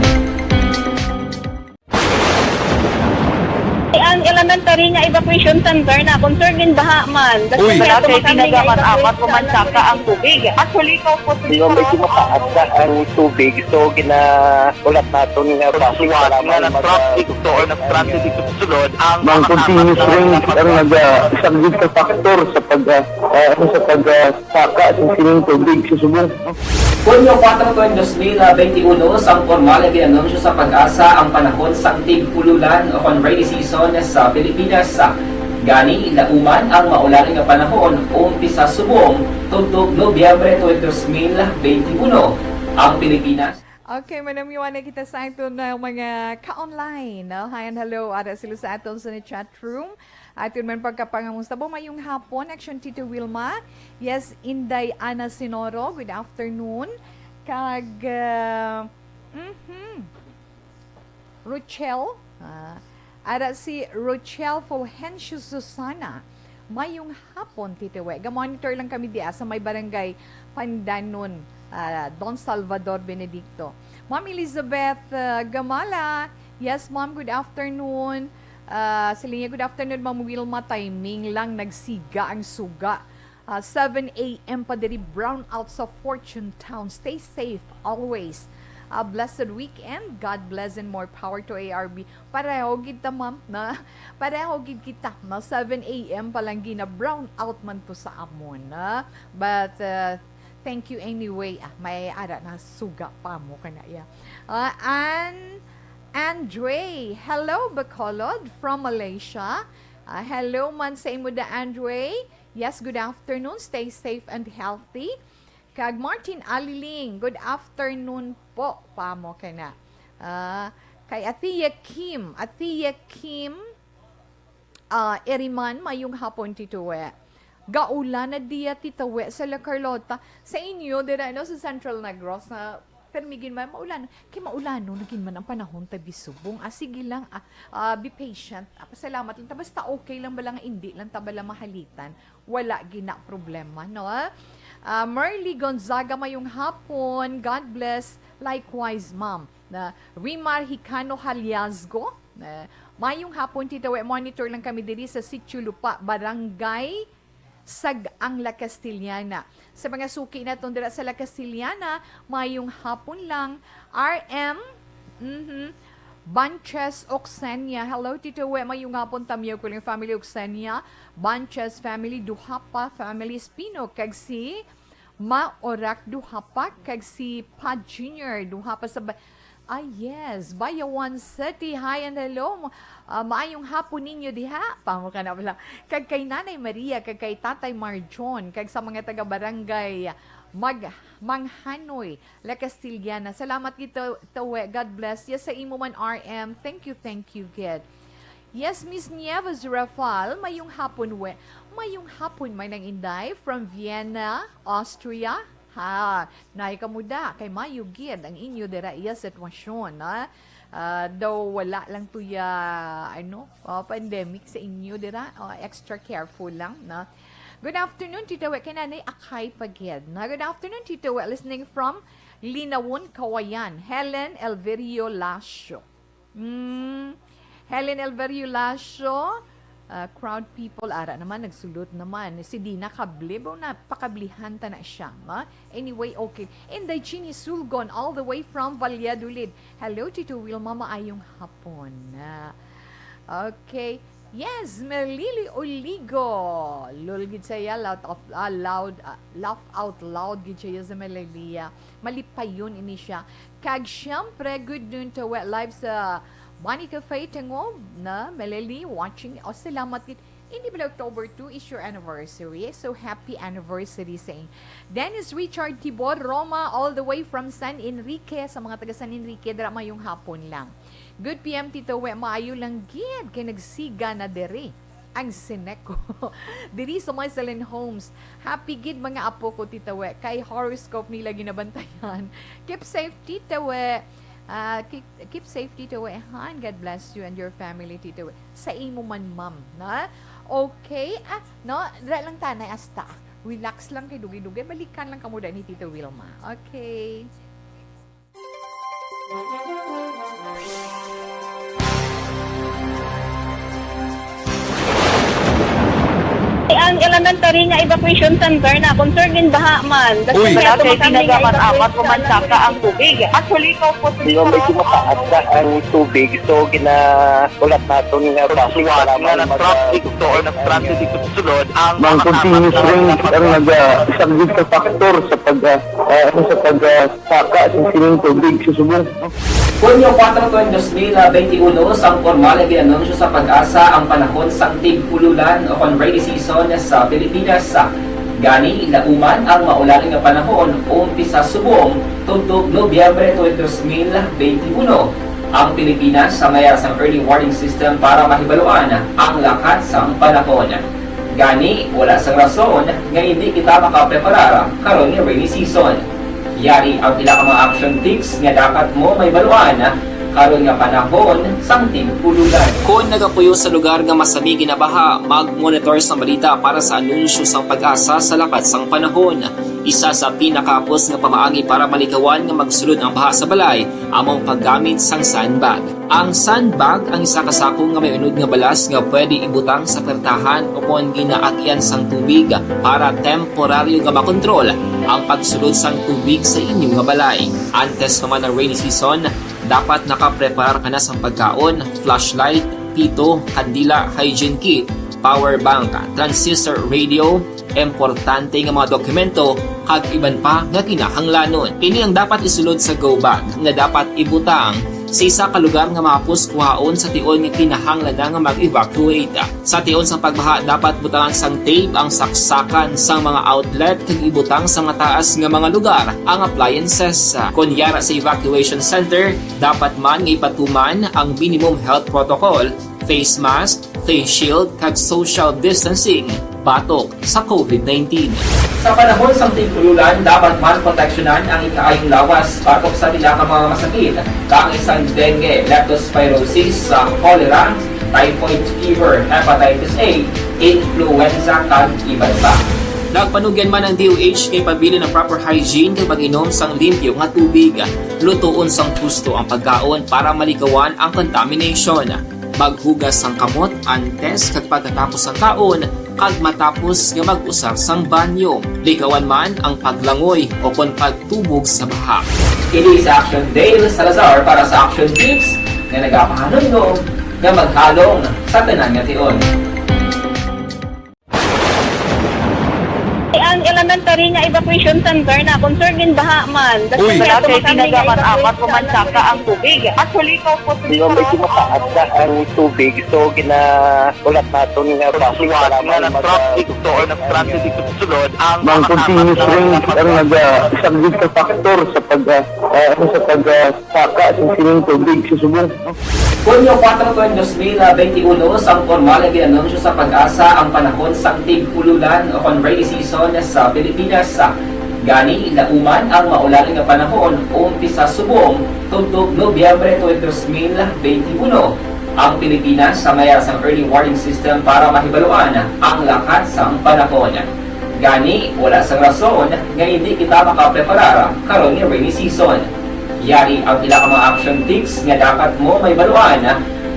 Ang elementary nga evacuation center na concerned in baha man. Uy. Wala kay tinaga man amat o mansaka ang tubig. Actually, ikaw po, di ba, medyo mataas na ang tubig, so ginahulat naton nga traffic nga nag-traffic to or nag-transit dito sa sulod ang mga continuous rain ang naga-, isa gid ka factor sa pag, ah, ah, ano, sa pag, ah, saka sa sining tubig sa subong. Hunyo kuwatro tuig dos mil benti uno, sang pormal nga gin-anunsyo sa PAGASA ang panahon sang tig-ululan o kon rainy season sa Pilipinas. Gani, inlauman ang maulan nga panahon umpisa subong tubtob Nobyembre twenty twenty-one. Ang Pilipinas. Okay, manamiwa na kita sa aton, uh, mga ka-online, no? Hi and hello, ara sila sa aton sa chat room. Aton man pagkapangamusta po, mayong hapon, Action Tito Wilma. Yes, Inday Ana Sinoro, good afternoon. Kag, uh, mhm. Rochelle, ah, ara si Rochelle Fulgencio Susana. Mayong hapon, Tito We. Ga-monitor lang kami diya sa may barangay Pandanon, ah, Don Salvador Benedicto. Ma'am Elizabeth, ah, Gamala, yes, ma'am, good afternoon. Ah, sa linya, good afternoon, Ma'am Wilma. Timing lang, nagsiga ang suga. Ah, seven a m pa diri, brownout sa Fortune Town. Stay safe always. A blessed weekend. God bless and more power to A R B. Pareho gid ta, ma'am, na? Pareho gid kita, na seven a m pa lang gina-brownout man to sa amon, na? But, uh, thank you anyway. Ah, may ara na suga pa mo ka na, yeah. Ah, An-, Andre, hello, Bacolod from Malaysia. Ah, hello man sa imo da, Andre. Yes, good afternoon. Stay safe and healthy. Kag Martin Aliling, good afternoon po. Pamo ka na. Ah, kay Athea Kim. Athea Kim, ah, Eriman, mayong hapon, Tito We. Gaulan na diya, Tito We, sa La Carlota. Sa inyo, dira, no, sa Central Negros, na permi gid man maulan. Kay maulanon na gid man ang panahon, tabi subong. Ah, sige lang, ah, ah, be patient. Ah, pasalamat lang ta. Basta okay lang bala nga indi lang ta bala mahalitan. Wala gina problema, no? Ah, Merly Gonzaga, mayong hapon. God bless. Likewise, ma'am. Na Rimar Hicano Haliazgo. Na, mayong hapon, Tita We. Monitor lang kami diri sa Sitio Lupa, Barangay Sag-ang, La Castellana. Sa mga suki naton dira sa La Castellana, mayong hapon lang. R M, mhm. Banches Oxenia. Hello, Tito We. Mayong hapon, Tamyo Kuling family, Oxenia. Banches family, Duhapa family, Espino. Kag si Ma Orak Duhapa. Kag si Pa Junior Duhapa sa ba-, ah, yes. Bayawan City. Hi and hello. Ah, maayong hapon ninyo diha. Pamo ka na pala. Kag kay Nanay Maria, kag kay Tatay Marjon, kag sa mga taga-barangay Mag-, Manghanoy, La Castellana. Salamat gid, Tito We. God bless. Yes, sa imo man, R M. Thank you, thank you, gid. Yes, Miss Nieves Rafal, mayong hapon, We. Mayong hapon, Manang Inday, from Vienna, Austria. Ha, nay kamuda, kay mayo gid ang inyo dira iya sitwasyon, ha? Ah, daw wala lang tuya, ano, ah, pandemic sa inyo dira. Ah, extra careful lang, no? Good afternoon, Tito We. Kay Nanay Akay pa gid, no? Good afternoon, Tito We. Listening from Linawon, Kawayan. Helen Elverio Lacio. Mm. Helen Elverio Lacio, ah, crowd people, ara naman, nagsulod naman. Si Dina Kable, ba, na pakablihan ta na siya, ma? Anyway, okay. Inday Jeannie Sulgon, all the way from Valladolid. Hello, Tito Wilma, maayong hapon. Ah, okay. Yes, Melili Oligo. Lol gid siya, loud of, ah, loud, ah, laugh out loud gid siya sa Melili. Malipayon ini siya. Kag siyempre, good noon to We live sa Bunny Cafe, Tangub, na Melili watching. O, salamat gid. Hindi pala October two is your anniversary. So, happy anniversary sa inyo. Dennis Richard Tibor Roma, all the way from San Enrique. Sa mga taga San Enrique, dira mayong hapon lang. Good P M, Tito We, maayo lang gid kay nagsiga na diri ang Sineco. Diri sa may Salen Homes. Happy gid mga apo ko, Tito We, kay horoscope nila ginabantayan. Keep safe, Tito We. Ah, keep, keep safe, Tito We, han. God bless you and your family, Tito We. Sa imo man, ma'am, na? Okay, ah, no, dira lang tanay asta. Relax lang kay dugay-dugay. Balikan lang kamo da ni Tito Wilma. Okay. Ang elementary nga evacuation center na, concern din baha man. Uy, wala kay tinagaman amat ko man saka ang tubig. Actually, ko po. Di ba may kumataas na ang tubig? So, gina-, ulat naton nga traffic, nga na-traffic to or na-stranded dito sa sulod, ang mga continuous rain ang naga-, isa gid ka factor sa pag, ah, ah, ano, sa pag, ah, saka sa sining tubig sa subong. Hunyo kuwatro tuig dos mil benti uno, sang pormal nga gin-anunsyo sa PAGASA ang panahon sang tig-ululan o kon rainy season sa Pilipinas. Gani, lauman ang maulan nga panahon umpisa subong tubtob Nobyembre tuig dos mil benti uno. Ang Pilipinas may ara sang early warning system para mahibaluan ang lakat sang panahon. Gani, wala sang rason nga hindi kita makapreparar karon nga rainy season. Yari ang pila ka mga action tips nga dapat mo mahibaluan karon nga panahon sang tig-ululan. Kon nagapuyo sa lugar nga masami ginabaha, mag-monitor sang balita para sa anunsyo sang PAGASA sa lakat sang panahon. Isa sa pinakahapos nga pamaagi para malikawan nga magsulod ang baha sa balay amo ang paggamit sang sandbag. Ang sandbag ang isa ka sako nga may unod nga balas nga pwede ibutang sa pertahan o kon ginaagyan sang tubig para temporaryo nga makontrol ang pagsulod sang tubig sa inyo nga balay. Antes pa man ang rainy season, dapat nakapreparar ka na sang pagkaon, flashlight, pito, kandila, hygiene kit, power bank, transistor radio, importante nga mga dokumento, kag iban pa nga kinahanglanon. Ini ang dapat isulod sa go bag nga dapat ibutang sa isa ka lugar nga mahapos kuhaon sa tion nga kinahanglan na nga mag-evacuate. Sa tion sang pagbaha, dapat butangan sang tape ang saksakan sang mga outlet kag ibutang sa mataas nga mga lugar ang appliances. Kon yara sa evacuation center, dapat man nga ipatuman ang minimum health protocol, face mask, face shield, kag social distancing batok sa covid nineteen. Sa panahon sang tig-ululan, dapat man proteksyonan ang ikaayong lawas batok sa pila ka mga masakit, kaangay sang dengue, leptospirosis, sa cholera, typhoid fever, hepatitis A, influenza, kag iban pa. Nagpanugyan man ang D O H nga ipabilin ang proper hygiene kag pag-inom sang limpyo nga tubig. Lutoon sang husto ang pagkaon para malikawan ang contamination. Maghugas sang kamot antes kag pagkatapos sang kaon kag matapos nga mag-usar sang banyo. Likawan man ang paglangoy o kon pagtubog sa baha. Kini si Action Dale Salazar para sa Action Tips nga nagapahanumdom nga maghalong sa tanan nga tion. Ang elementary nga evacuation center na concern gin baha man. Uy. Dati kay tinaga man amat ko man saka ang tubig. Actually, ikaw po, di ba, medyo mataas na ang tubig, so ginaulat naton nga basic nga para man nag-transit to or nag-transit dito sa sulod ang mga continuous rain ang naga-, isa gid ka factor sa pag, ah, ah, ano, sa pag, ah, saka sa sining tubig sa subong. Hunyo kuwatro tuig dos mil benti uno, sang pormal nga gin-anunsyo sa PAGASA ang panahon sang tig-ululan o kon rainy season sa Pilipinas. Gani, lauman ang maulan nga panahon umpisa subong tubtob Nobyembre tuig dos mil benti uno. Ang Pilipinas may ara sang early warning system para mahibaluan ang lakat sang panahon. Gani, wala sang rason nga hindi kita makapreparar karon nga rainy season. Yari ang pila ka mga action tips nga dapat mo mahibaluan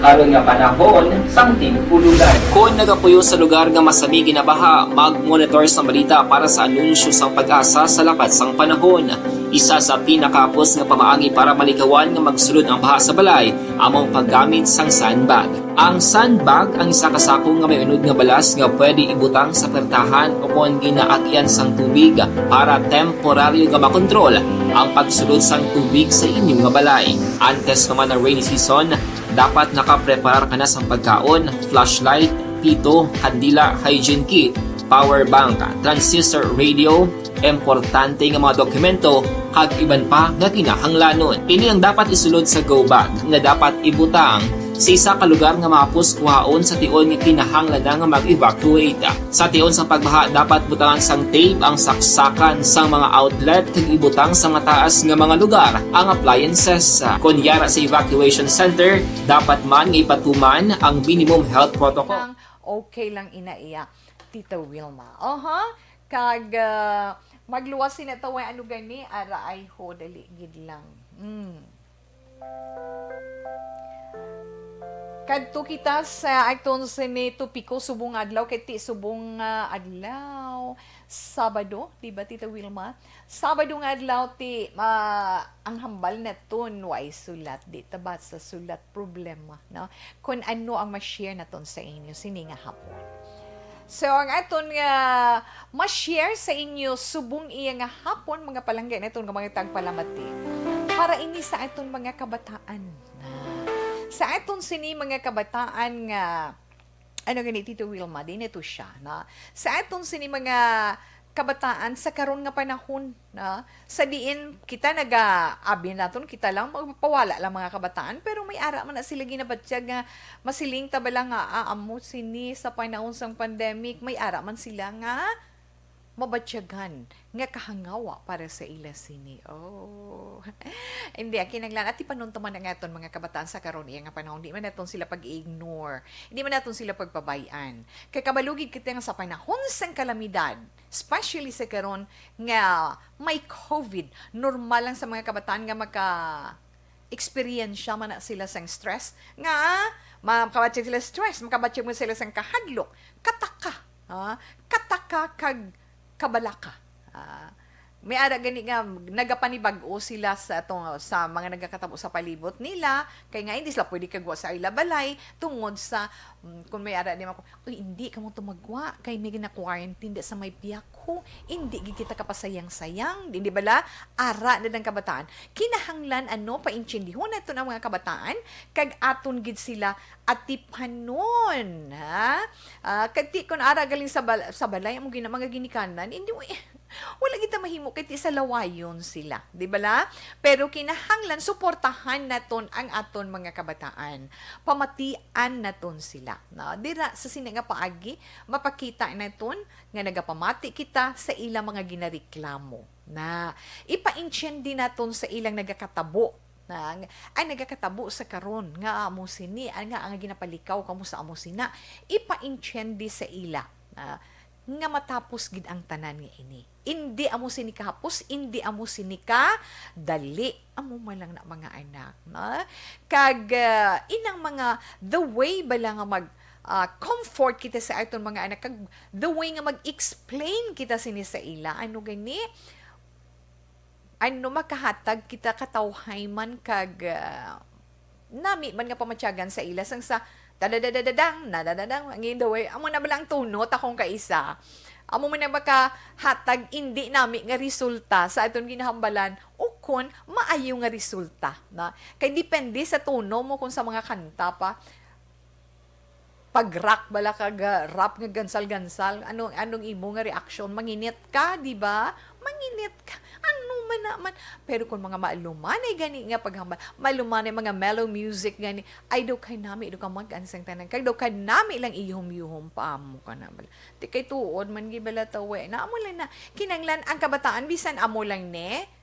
karon nga panahon sang tig-ululan. Kon nagapuyo sa lugar nga masami ginabaha, mag-monitor sang balita para sa anunsyo sang PAGASA sa lakat sang panahon. Isa sa pinakahapos nga pamaagi para malikawan nga magsulod ang baha sa balay amo ang paggamit sang sandbag. Ang sandbag ang isa ka sako nga may unod nga balas nga pwede ibutang sa pertahan o kon ginaagyan sang tubig para temporaryo nga makontrol ang pagsulod sang tubig sa inyo nga balay. Antes pa man ang rainy season, dapat nakapreparar ka na sang pagkaon, flashlight, pito, kandila, hygiene kit, power bank, transistor radio, importante nga mga dokumento, kag iban pa nga kinahanglanon. Ini ang dapat isulod sa go bag nga dapat ibutang sa isa ka lugar nga mahapos kuhaon sa tion nga kinahanglan na nga mag-evacuate. Sa tion sang pagbaha, dapat butangan sang tape ang saksakan sang mga outlet kag ibutang sa mataas nga mga lugar ang appliances. Kon yara sa evacuation center, dapat man nga ipatuman ang minimum health protocol. Okay lang ina iya, Tita Wilma. Aha. Kag, ah, magluwas sina ta, way ano gani, ara ay ho, dali gid lang. Mm. Kadto kita sa aton sini topiko subong nga adlaw, kay ti subong nga adlaw, Sabado, di ba, Tita Wilma? Sabado nga adlaw, ti, ah, ang hambal naton, way sulat, di ta basta sulat, problema, no? Kon ano ang ma-share naton sa inyo sini nga hapon. So, ang aton nga ma-share sa inyo subong iya nga hapon, mga palangga naton nga mga tagpalamati. Para ini sa aton mga kabataan. Sa aton sini mga kabataan nga, ano gani, Tito Wilma, di na to siya, na? Sa aton sini mga kabataan sa karon nga panahon, na? Sa diin kita naga-, abi naton, kita lang, magpawala lang mga kabataan, pero may ara man na sila ginabatyag nga masiling ta bala nga, ah, amo sini sa panahon sang pandemic, may ara man sila nga mabatyagan nga kahangawa para sa ila sini. Oh. Hindi, ang kinahanglan, atipanon ta man ang aton mga kabataan sa karon iya nga panahon. Di man naton sila pag-ignore. Hindi man naton sila pagpabay-an. Kay kabalugid kita nga sa panahon sang kalamidad, especially sa karon nga may covid, normal lang sa mga kabataan nga maka-, eksperyensya man na sila sang stress, nga makabatyag sila stress, makabatyag mo sila sang kahadlok, kataka, ha? Kataka kag kabalaka. Ah, may ara gani nga nagapanibag-o sila sa atong, sa mga nagakatabo sa palibot nila, kay nga hindi sila pwede kagwa sa ila balay tungod sa, mm, kung may ara di man ko, "Uy, hindi kamo tumagwa kay may gina-quarantine di sa may piyako." Hindi gid kita kapasayang-sayang, di, di bala? Ara na ang kabataan. Kinahanglan, ano, paintsindihon naton ang mga kabataan, kag aton gid sila atipanon, ha? Ah, kag ti kun ara galing sa bal-, sa balay, amo gina-, mga ginikanan, hindi mo, wala kita mahimo kay ti sa lawayon sila, di bala? Pero kinahanglan suportahan naton ang aton mga kabataan. Pamatian naton sila, no? Dira sa sini nga paagi, mapakita naton nga nagapamati kita sa ilang mga ginareklamo. Na, ipaintsindi naton sa ilang nagakatabo, na, ang nagakatabo sa karon nga amo sini, ang, nga ang ginapalikaw kamo sa amo sina. Ipaintsindi sa ila, na, nga matapos gid ang tanan nga ini. Indi amo sini kahapos, indi amo sini ka dali. Amo man lang na, mga anak, no? Kag, ah, inang mga, the way bala nga mag, ah, comfort kita sa aton mga anak, kag the way nga mag-explain kita sini sa ila, ano gani, ano, makahatag kita katawhay man kag, ah, nami man nga pamatyagan sa ila, sang sa dadadadadang, nadadadang, ang in the way, amo na bala ang tunot akong kaisa. Amo man ang makahatag indi nami nga resulta sa aton ginahambalan, ukon maayo nga resulta, na? Kay depende sa tono mo kung sa mga kanta pa. Pag-rock bala ka, ga-, rap nga gansal-gansal, anong, anong imo nga reaksyon? Manginit ka, di ba? Manginit ka. Ano man naman? Pero kung mga malumanay gani nga paghambal, malumanay mga mellow music gani, ay daw kay nami, daw ka mag-an sang tanan. Kay daw ka nami lang ihum-yuhum pa amo ka na bala. Di kay tuod man gid bala tawe. Na amo lang na. Kinanglan ang kabataan, bisan amo lang ne.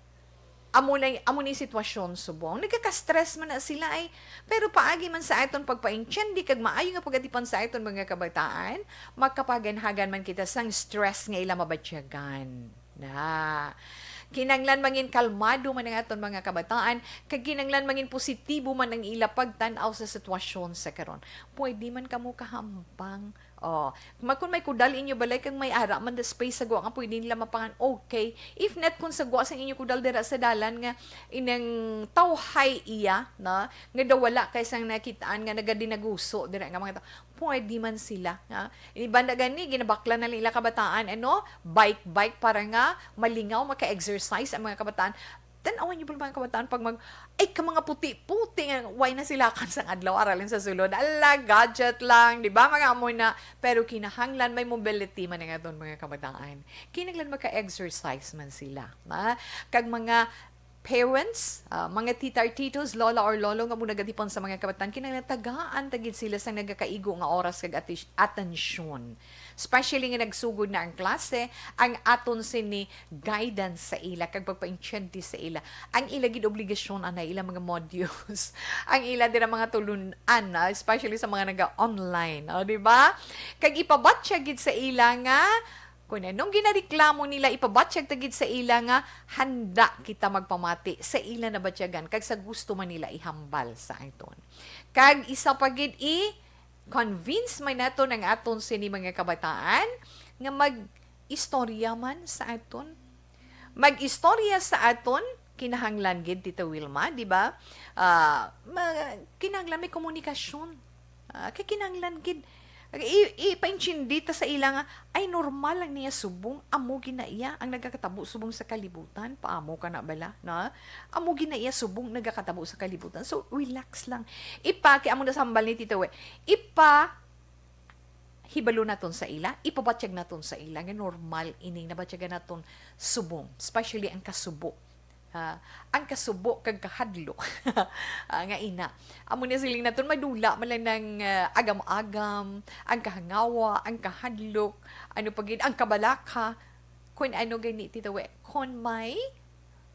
Amo na, amo ni sitwasyon subong. Nagkaka-stress man na sila ay. Pero paagi man sa aton pagpaintsindi kag maayo nga pagatipan sa aton mga kabataan, makapaganhagan man kita sang stress nga ila mabatyagan. Na. Kinanglan mangin kalmado man ang aton mga kabataan, kag kinanglan mangin positibo man ang ila pagtan-aw sa sitwasyon sa karon. Pwede man kamo kahambang. Oh, ma-, kung may kudal inyo balay kag may ara man the space sa gwa nga pwede nila mapangan, okay. If not, kung sa gwa sang inyo kudal dira sa dalan nga inang tawhay iya, na, nga daw wala kay sang nakitaan nga nagadinaguso dira nga mga tao, pwede man sila, ha? Ini banda gani, ginabakla na lang ila kabataan, ano, bike-bike para nga malingaw, maka-exercise ang mga kabataan. Tan-awan niyo ba, mga kabataan, pag mag-, ay, ka mga puti-puti nga, way na sila kan sang adlaw, aralin sa sulod. Ala, gadget lang, di ba? Mga amo na. Pero kinahanglan may mobility man ang aton mga kabataan. Kinahanglan maka-exercise man sila. Ha? Kag mga parents, ah, mga tita or titos, lola or lolo nga mo nagatipon sa mga kabataan, kinahanglan tagaan ta gid sila sa nagakaigo nga oras kag ati-, atensyon. Especially nga nagsugod na ang klase, ang aton sini guidance sa ila kag pagpaintiende sa ila. Ang ila gid obligasyon, anay, ila mga modules, ang ila dira mga tulun-an, ah, especially sa mga naga-online, o, di ba? Kag ipabatya gid sa ila nga kung anong ginareklamo nila, ipabatyag ta gid sa ila nga handa kita magpamati sa ila nabatyagan kag sa gusto man nila ihambal sa aton. Kag isa pa gid, i-convince man naton ang aton sini mga kabataan nga mag-istorya man sa aton. Mag-istorya sa aton, kinahanglan gid, Tita Wilma, di ba? Ah, ma-, kinahanglan may komunikasyon. Ah, kay kinahanglan gid I-, ipaintindi ta sa ila nga, ay, normal lang niya subong, amo gina iya ang nagakatabo subong sa kalibutan, paamo ka na bala, na? Amo gina iya subong nagakatabo sa kalibutan. So, relax lang. Ipa, kay amo na sa hambal ni Tita We, ipa, hibalo naton sa ila, ipabatyag naton sa ila nga normal ining nabatyagan naton subong, especially ang kasubo. Ah, ang kasubo kag kahadlok. Ah, nga ina. Amo na siling naton, madula man lang ng, ah, agam-agam, ang kahangawa, ang kahadlok, ano pa gid, ang kabalaka, kun ano gani, Tita We, kun may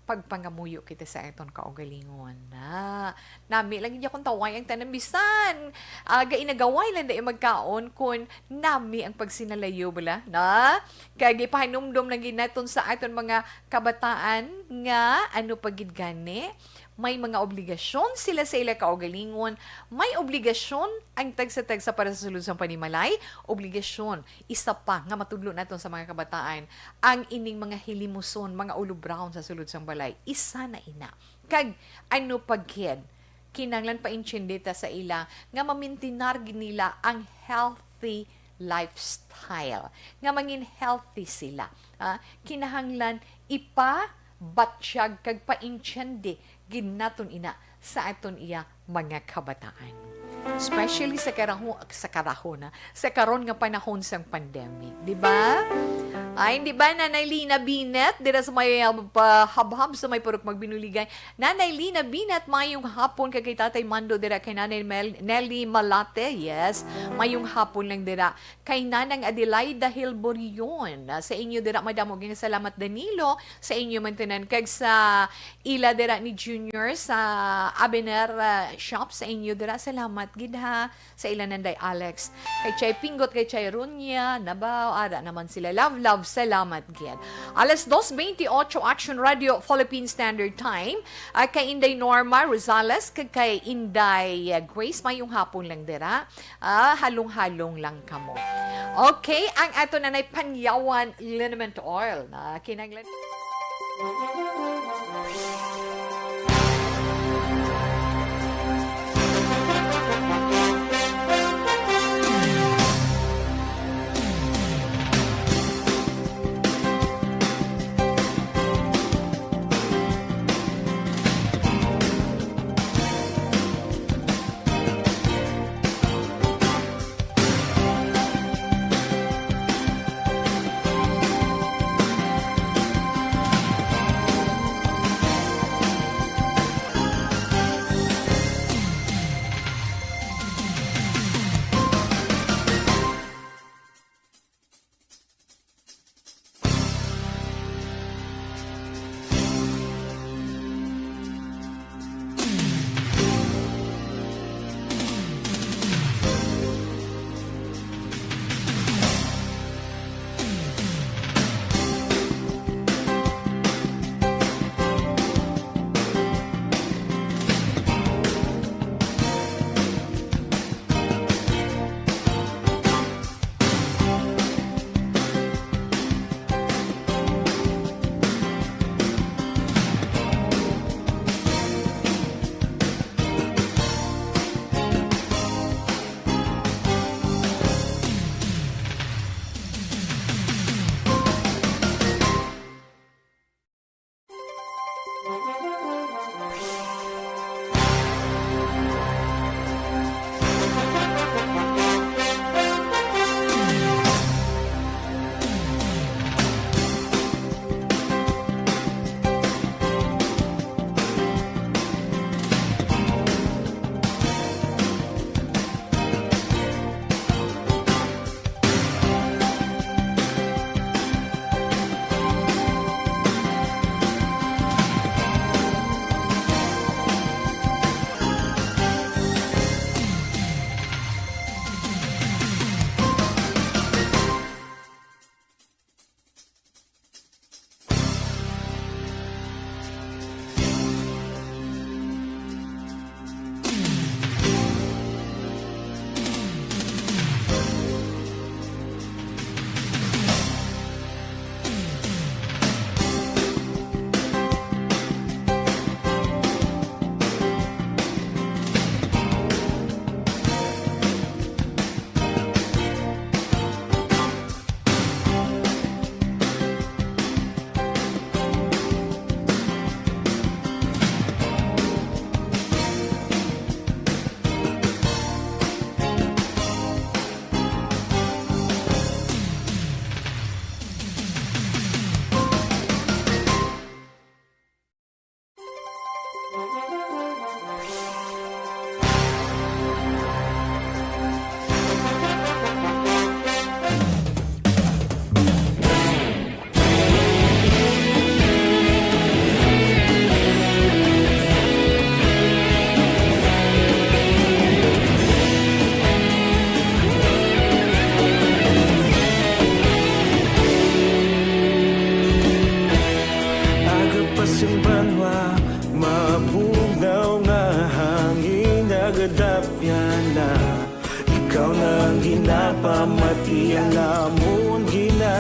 pagpangamuyo kita sa aton kaugalingon. Na, nami lang gid akong taway ang tanan, bisan, ah, gainagaway lang dai magkaon kun nami ang pagsinalayo bala, na? Kag ipahanumdom lang gid naton sa aton mga kabataan nga ano pa gid gani, may mga obligasyon sila sa ila kaugalingon, may obligasyon ang tagsa-tagsa para sa sulod sang panimalay, obligasyon, isa pa nga matudlo naton sa mga kabataan, ang ining mga hilimuson, mga ulubraon sa sulod sang balay, isa na ina. Kag ano pa gid, kinahanglan paintindi ta sa ila nga mamintinar gid nila ang healthy lifestyle, nga mangin healthy sila. Ah, kinahanglan ipabatyag kag paintindi gid naton ina sa aton iya mga kabataan. Especially sa karaho-, sa karahon, ha? Sa karon nga panahon sang pandemic, di ba? Ay, di ba, Nanay Lina Binet, dira sa may, ah, pa-, Habhab sa may Purok Magbinuligay? Nanay Lina Binet, mayong hapon, kag kay Tatay Mando dira, kay Nanay Mel-, Nelly Malate, yes, mayong hapon lang dira. Kay Nanang Adelaida Hilborion, ah, sa inyo dira, madamo ginasalamat, Danilo, sa inyo man tanan, kag sa ila dira ni Junior sa Abener, ah, shop, sa inyo dira, salamat gid, ha. Sa ila, Nanday Alex, kay Chay Pinggot, kay Chay Runya, nabaw, ara naman sila. Love, love, salamat gid. Alas dos veintiocho, Action Radio, Philippine Standard Time. Ah, kay Inday Norma Rosales, kag kay Inday, ah, Grace, mayong hapon lang dira. Ah, halong-halong lang kamo. Okay, ang ato na nay panyawan liniment oil na kinahanglan.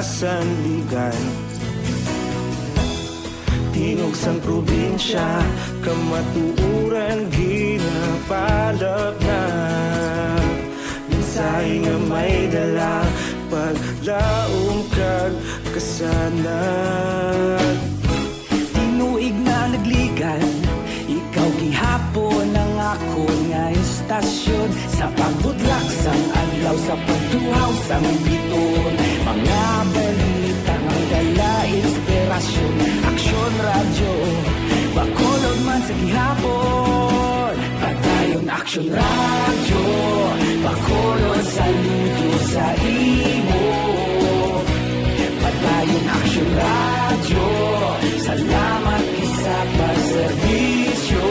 Sandigan. Tingog sang probinsya, kamatuoran ginapalapnag. Mensahe nga may dala, paglaom kag kasanag. Tinuig na nagligan, ikaw gihapon ang akon nga istasyon. Sa pagbutlak sang adlaw, sa pagtuhaw sang biton, mga balita nga dala inspirasyon. Aksyon Radyo, Bacolod man sa gihapon. Padayon Aksyon Radyo, Bacolod, saludo sa imo. Padayon Aksyon Radyo, salamat gid sa pagserbisyo.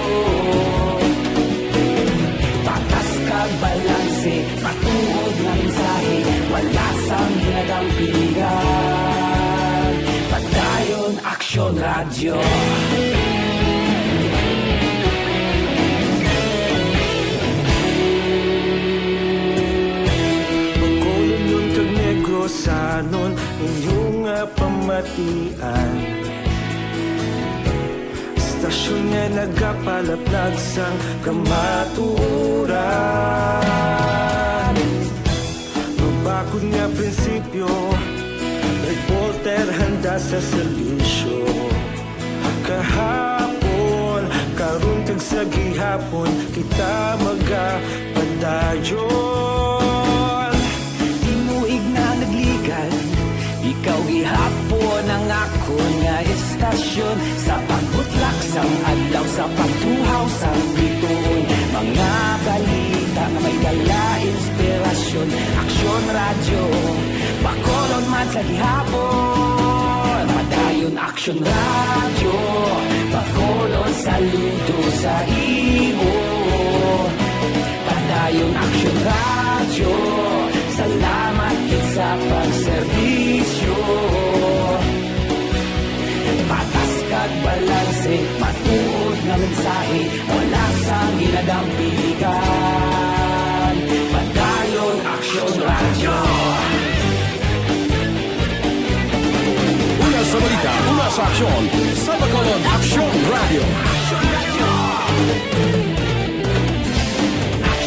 Patas kag balanse, matuod nga mensahe, wala sang ginadampigan. Padayon Aksyon Radyo. Bacolodnon kag Negrosanon, inyo nga pamatian. Istasyon nga nagapalaplag sang kamatuoran. Mabakod nga prinsipyo, reporter handa sa serbisyo. Kahapon, karon kag sa gihapon, kita magapadayon. Tinuig na nagligan, ikaw gihapon ang akon nga istasyon. Sa pagbutlak sang adlaw, sa pagtuhaw sang bituon, mga balita nga may dala inspirasyon. Aksyon Radyo, Bacolod man sa gihapon. Padayon Aksyon Radyo, Bacolod, saludo sa imo. Padayon Aksyon Radyo, salamat gid sa pagserbisyo. Patas kag balanse, matuod nga mensahe, wala sang ginadampigan. Padayon Aksyon Radyo. Una sa balita, una sa aksyon, sa Bacolod Aksyon Radyo.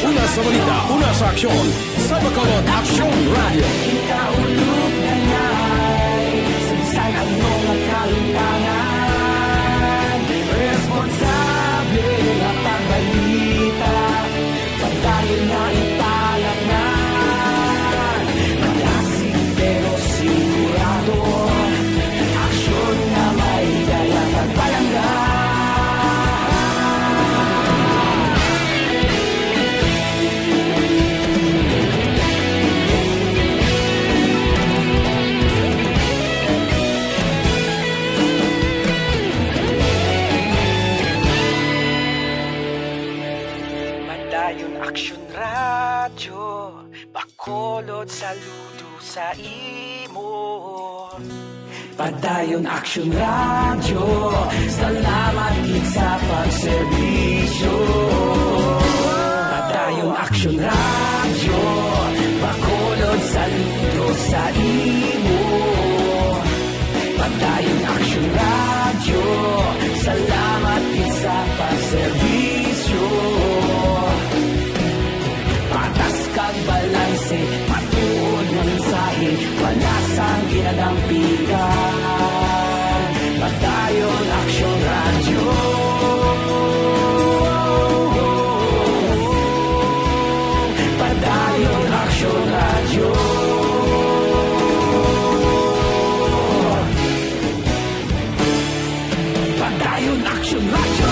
Una sa balita, una sa aksyon, sa Bacolod Aksyon Radyo. Ikaulo na nay, sa bisan ano nga kahimtangan, responsable nga pagbalita, padayon na ipalapngan. Malasig pero sigurado, aksyon nga may dala kag palangga. Padayon Aksyon Radyo, Bacolod, saludo sa imo. Padayon Aksyon Radyo, salamat gid sa pagserbisyo. Padayon Aksyon Radyo, Bacolod, saludo sa imo. Padayon Aksyon Radyo, salamat gid sa pagserbisyo. Patas kag balanse, matuod nga mensahe, wala sang ginadampigan. Padayon Aksyon Radyo. Padayon Aksyon Radyo. Padayon Aksyon Radyo.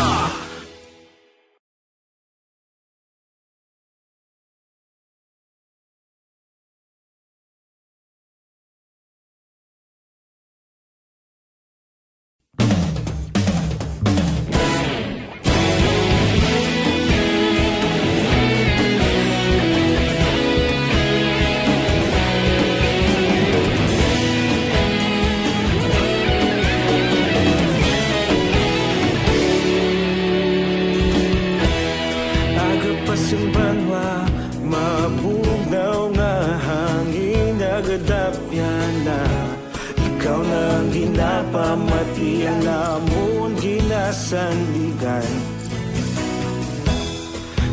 Mati ang amon ginasandigan.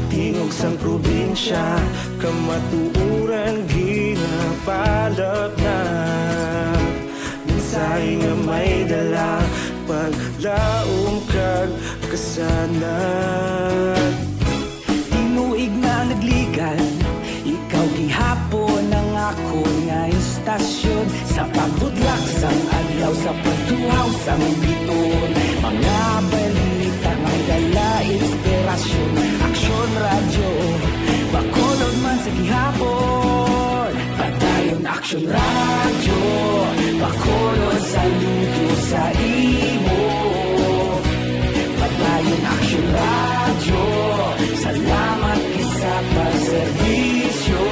Tingog sang probinsya, kamatuoran ginapalapnag. Mensahe nga may dala, paglaom kag kasanag. Tinuig na nagligan, ikaw gihapon ang akon nga istasyon. Sa pagbutlak sang adlaw, sa pagtuhaw sang biton, mga balita may dala inspirasyon. Aksyon Radyo, Bacolod man sa gihapon. Padayon Aksyon Radyo, Bacolod, saludo sa imo. Padayon Aksyon Radyo, salamat gid sa pagserbisyo.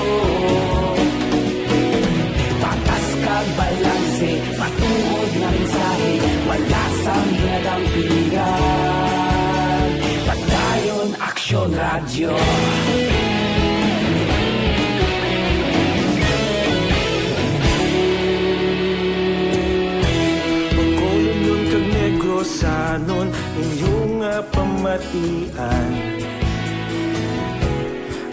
Patas kag balanse, matuod nga mensahe, wala sang ginadampigan. Padayon Aksyon Radyo. Bacolodnon kag Negrosanon, inyo nga pamatian.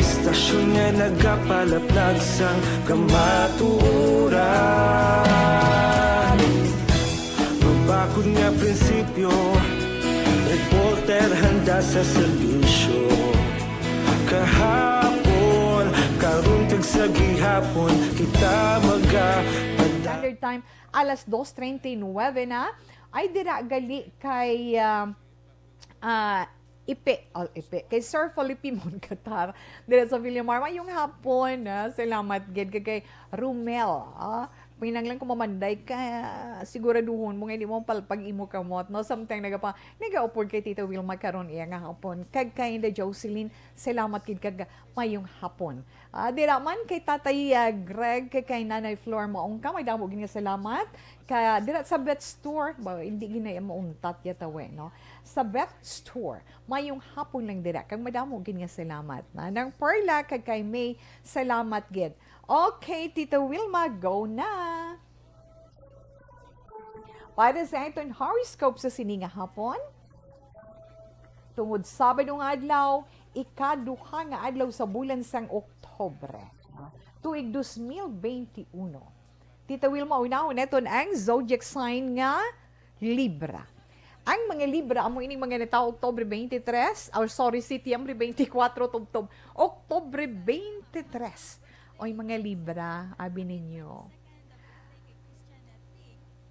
Istasyon nga nagapalaplag sang kamatuoran. Mabakod nga prinsipyo, reporter handa sa serbisyo. Kahapon, karon kag sa gihapon, kita maga- Standard Time, alas dos treinta y nueve na. Ay, dira gali kay, ah, ah, Ipe, oh, Ipe, kay Sir Felipe Moncatar, dira sa Villamar. Mayong hapon, ah, salamat gid kay, kay Rumel, ah. Pinanglan ko mamanday ka, siguraduhon mo nga hindi mo palpag imo kamot, no? Samtang nagapa-, nag-upload kay Tita Wilma karon iya nga hapon. Kag kay Inda Jocelyn, salamat gid kag mayong hapon. Ah, dira man kay Tatay, ah, Greg, kay, kay Nanay Flor Maungka, may damo gid nga salamat. Ka, dira sa Beth Store, ba, hindi gid na mauntat ya tawe, no? Sa Beth Store, mayong hapon lang dira. Kag madamo gid nga salamat na. Nang Perla, kag kay May, salamat gid. Okay, Tita Wilma, go na. Para sa aton horoscope sa sini nga hapon, tungod Sabado nga adlaw, ikaduha nga adlaw sa bulan sang Oktubre, tuig dos mil benti uno. Tita Wilma, unahon naton ang zodiac sign nga Libra. Ang mga Libra, amo ining mga natawo Oktubre twenty-three, or sorry, Setyembre twenty-four, tubtob Oktubre twenty-three. Oy, mga Libra, abi ninyo,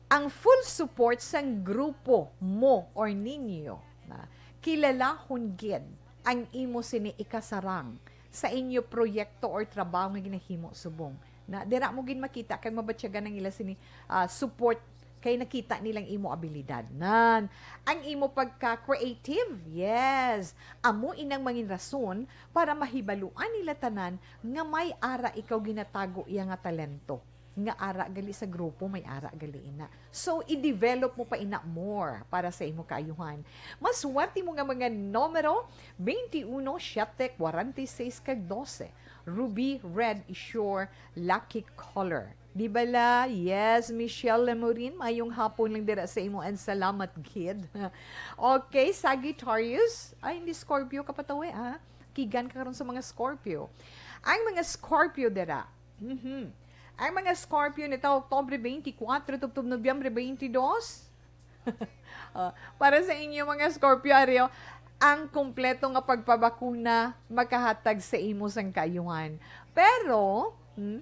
ang full support sang grupo mo or ninyo, na kilalahon gid ang imo sini ikasarang sa inyo proyekto or trabaho nga ginahimo subong. Na, dira mo gid makita kag mabatyagan ang ila sini, ah, support kay nakita nilang imo abilidad. Nan, ang imo pagka-creative, yes. Amo inang mangin rason para mahibaluan nila tanan nga may ara ikaw ginatago iya nga talento. Nga ara gali sa grupo, may ara gali ina. So, i-develop mo pa ina more para sa imo kaayuhan. Maswerte mo nga mga numero, twenty-uno, siete, forty-six, kag doce. Ruby, red is your lucky color. Di bala? Yes, Michelle Lemorin, mayong hapon lang dira sa imo and salamat gid. Okay, Sagittarius. Ay, hindi Scorpio ka pa tawi, ah. Kigan ka karon sa mga Scorpio. Ang mga Scorpio dira. Mhm. Ang mga Scorpio nito, Oktubre twenty-four, tubtob Nobyembre twenty-two. Ah, para sa inyo, mga Scorpio, ari, oh, ang kompleto nga pagpabakuna makahatag sa imo sang kaayuhan. Pero, hmm,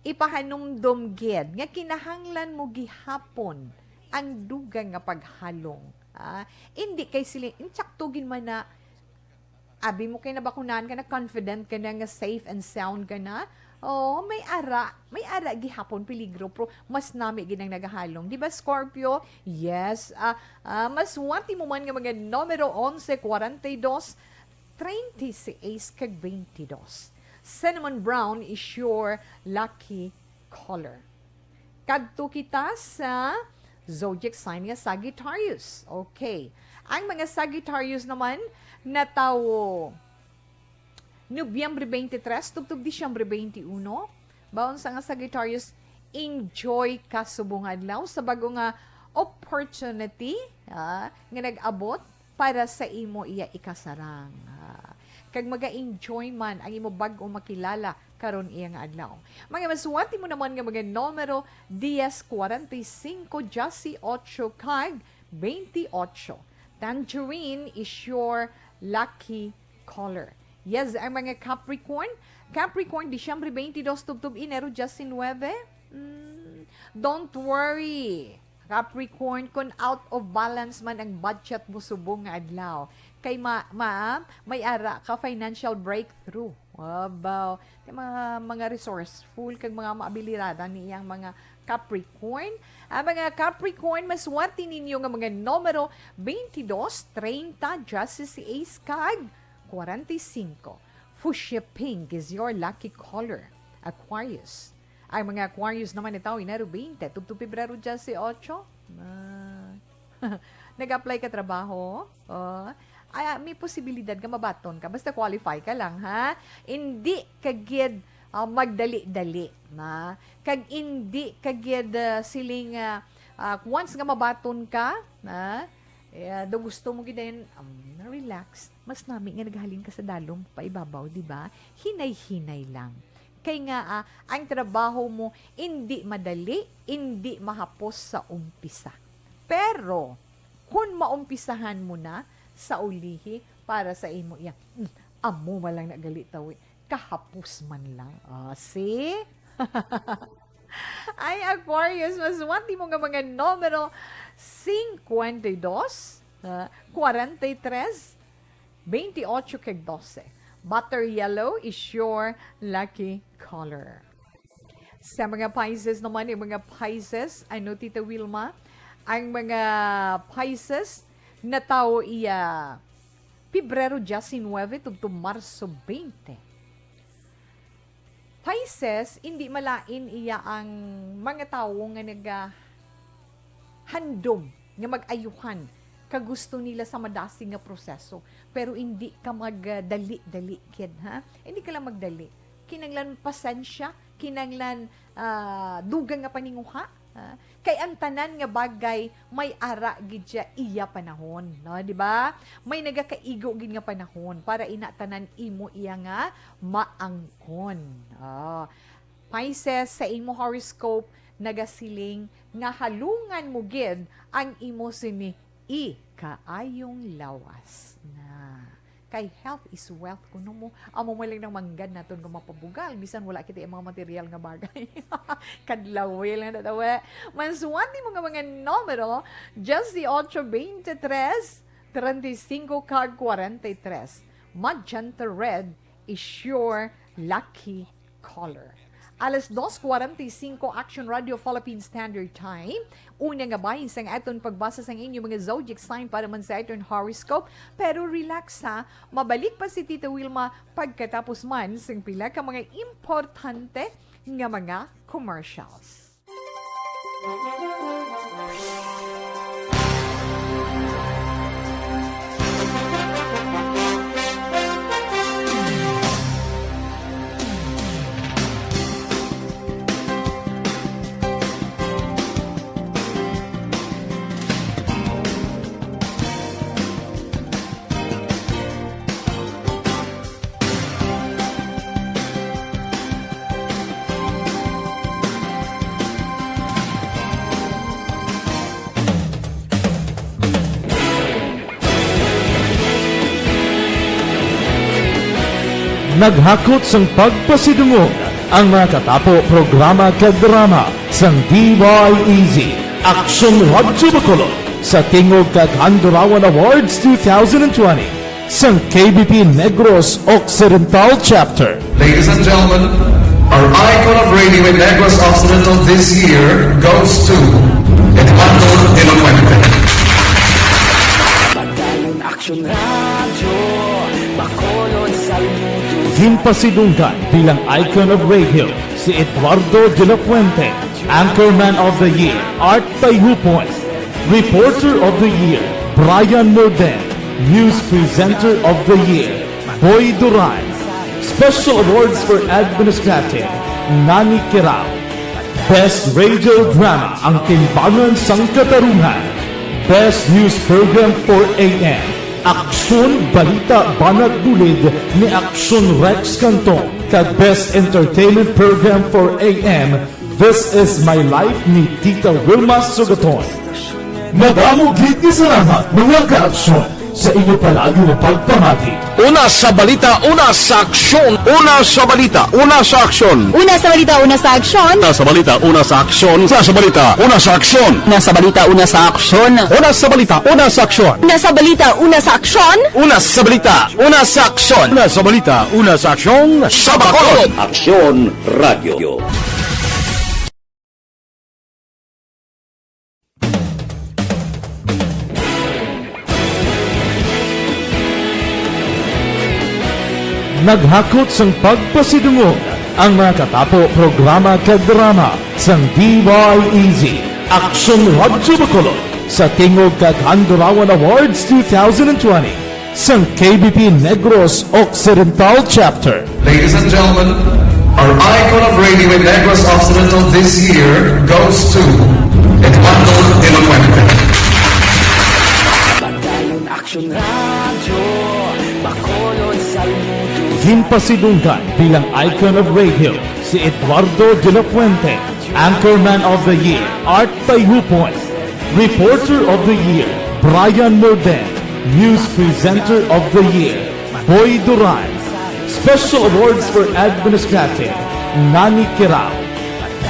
ipahanumdom gid nga kinahanglan mo gihapon ang dugang nga paghalong. Ah, hindi kay sila, insakto gid man na, abi mo kay nabakunahan ka na, confident ka na nga safe and sound ka na. Oh, may ara, may ara gihapon peligro, pero mas nami gid ang nagahalong. Di ba, Scorpio? Yes. Ah, ah, maswerte mo man nga mga numero onse, kwarenta y dos, treinta y seis, kag twenty-dos. Cinnamon brown is your lucky color. Kadto kita sa zodiac sign nga Sagittarius. Okay. Ang mga Sagittarius naman natawo Nobyembre twenty-three tubtob Disyembre twenty-uno. Baon sa nga Sagittarius, enjoy ka subong adlaw sa bago nga opportunity, ah, nga nag-abot para sa imo iya ikasarang. Ah, kag maga-enjoy man ang imo bag-ong makilala karon iya nga adlaw. Mga masuwati mo naman nga mga numero dies, kwarenta y cinco, dieciocho, kag veintiocho. Tangerine is your lucky color. Yes, ang mga Capricorn. Capricorn, Disyembre twenty-two tubtob Enero diecinuebe. Mm, don't worry. Capricorn, kung out of balance man ang budget mo subong nga adlaw, kay ma, ma may ara ka financial breakthrough. Wow. Kay mga, mga resourceful kag mga maabilidad ni iyang mga Capricorn. Ang mga Capricorn, maswerte ninyo nga mga numero twenty-two, treinta, dieciséis, kag kwarenta y cinco. Fuchsia pink is your lucky color. Aquarius. Ang mga Aquarius naman itaw, Enero twenty, tubtob Pebrero dieciocho. Ah. Nag-apply ka trabaho? Oh. Ay, ah, may posibilidad nga mabaton ka. Basta qualify ka lang, ha? Hindi ka gid, ah, magdali-dali, na. Kag hindi ka gid, ah, siling, ah, ah, once nga mabaton ka, na, eh, do gusto mo gid dayon, um, relax. Mas nami nga naghalin ka sa dalom paibabaw, di ba? Hinay-hinay lang. Kay nga, ah, ang trabaho mo indi madali, indi mahapos sa umpisa. Pero, kun maumpisahan mo na sa ulihi para sa imo iya, mm, amo man lang na gali tawi, kahapos man lang. Ah, see? Ay, Aquarius, maswerte mo nga mga numero cincuenta y dos, ah, cuarenta y tres, veintiocho, kag doce. Butter yellow is your lucky color. Sa mga Pisces naman, yung mga Pisces, ano, Tita Wilma? Ang mga Pisces, natawo iya Pebrero diecinuebe tubtob Marso twenty. Pisces, hindi malain iya ang mga tawo nga nagahandom nga mag-ayuhan, kag gusto nila sa madasig nga proseso, pero hindi ka magdali-dali, kid, ha? Hindi ka lang magdali. Kinanglan pasensya, kinanglan, ah, dugang nga paninguha, ha? Kay ang tanan nga bagay may ara gid siya iya panahon, no, di ba? May nagakaigo gid nga panahon para ina tanan imo iya nga maangkon. Oh. Pisces, sa imo horoscope nagasiling nga halungan mo gid ang imo sini i kaayong lawas na. Kay health is wealth, kuno mo, amo man lang nang manggad naton nga mapabugal, bisan wala kita yung mga material nga bagay. Kadlawil nga natawa. Mansuwati mo nga mga numero, dieciocho, veintitrés, treinta y cinco, kag kwarenta y tres. Magenta red is your lucky color. Alas dos kwarenta y cinco, Action Radio Philippine Standard Time. Una nga bahin sang aton pagbasa sang inyo mga zodiac sign para man sa aton horoscope. Pero relax ha, mabalik pa si Tita Wilma pagkatapos man sang pila ka mga importante nga mga commercials. Naghakot sang pagpasidungog ang mga katapo programa kag drama sang D Y E Z, Action Radyo Bacolod, sa Tingog kag Handurawan Awards two thousand twenty, sang K B P Negros Occidental Chapter. Ladies and gentlemen, our icon of radio in Negros Occidental this year goes to Eduardo de la Fuente. Padayon Action Radio, Bacolod, Salud. Ginpasidunggan bilang Icon of Radio si Eduardo de la Fuente, Anchorman of the Year, Art Tayhupon, Reporter of the Year, Brian Loden, News Presenter of the Year, Boy Duran, Special Awards for Administrative, Nani Kirao. Best Radio Drama, Ang Timbangan sang Katarungan. Best News Program, four A M. Aksyon, balita, banat, bulid ni Aksyon Rex Cantong. Kag Best Entertainment Program, four A M, This Is My Life ni Tita Wilma Sugaton. Madamo gid nga salamat, mga kaaksyon, sa inyo palagi nga pagpamati. Una sa balita, una sa aksyon. Una sa balita, una sa aksyon. Una sa balita, una sa aksyon. Una sa balita, una sa aksyon. Una sa balita, una sa aksyon. Una sa balita, una sa aksyon. Una sa balita, una sa aksyon. Una sa balita, una sa aksyon. Una sa balita, una sa aksyon. Una sa balita, una sa aksyon. Sa Bacolod. Aksyon Radio. Naghakot sang pagpasidungog ang mga katapo programa kag drama sang D Y E Z, Aksyon Radyo Bacolod, sa Tingog kag Handurawan Awards two thousand twenty, sang K B P Negros Occidental Chapter. Ladies and gentlemen, our icon of radio in Negros Occidental this year goes to Eduardo de la Fuente. Padayon Aksyon Radyo, Bacolod, Salmuto. Ginpasidunggan bilang icon of radio si Eduardo de la Fuente, Anchorman of the Year, Art Tayhupon, Reporter of the Year, Brian Morden, News Presenter of the Year, Boy Duran. Special Awards for Administrative, Nani Kirao.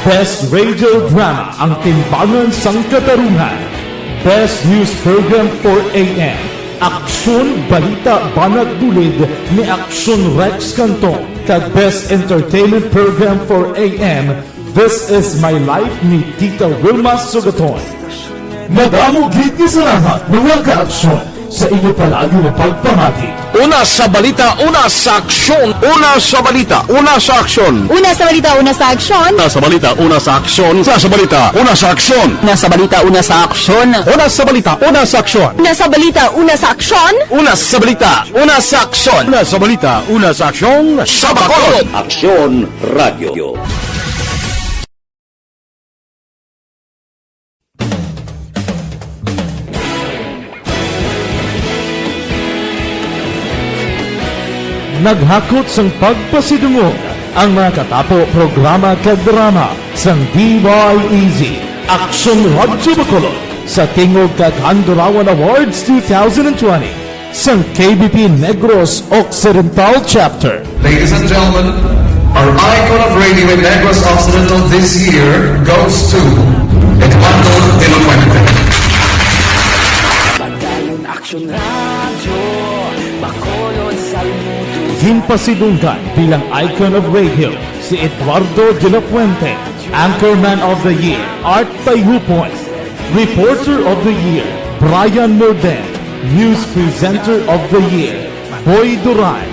Best Radio Drama, Ang Timbangan sang Katarungan. Best News Program, four A M. Aksyon, balita, banat, bulid ni Aksyon Rex Cantong. Kag Best Entertainment Program, four A M, This Is My Life ni Tita Wilma Sugaton. Madamo gid nga salamat, mga kaaksyon, sa inyo palagi nga pagpamati. Una sa balita, una sa aksyon. Una sa balita, una sa aksyon. Una sa balita, una sa aksyon. Una sa balita, una sa aksyon. Una sa balita, una sa aksyon. Una sa balita, una sa aksyon. Una sa balita, una sa aksyon. Una sa balita, una sa aksyon. Una sa balita, una sa aksyon. Una sa balita, una sa aksyon. Sa Bacolod. Aksyon Radio. Naghakot sang pagpasidungog ang mga katapo programa kag drama sang D Y E Z, Aksyon Radyo Bacolod, sa Tingog kag Handurawan Awards two thousand twenty. Sang K B P Negros Occidental Chapter. Ladies and gentlemen, our icon of radio in Negros Occidental this year goes to Eduardo de la Fuente. Padayon Aksyon Radyo, Bacolod, Salmuto. Ginpasidunggan bilang icon of radio si Eduardo de la Fuente, Anchorman of the Year, Art Tayhupon, Reporter of the Year, Brian Morden, News Presenter of the Year, Boy Duran,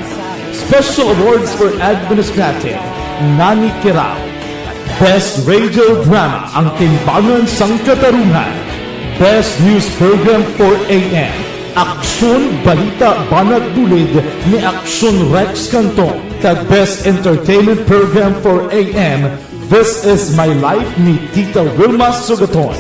Special Awards for Administrative, Nani Kirao, Best Radio Drama, Ang Timbangan sang Katarungan, Best News Program, four A M, Aksyon, Balita, Banat, Bulid ni Aksyon Rex Cantong, kag Best Entertainment Program, four A M, This Is My Life ni Tita Wilma Sugaton.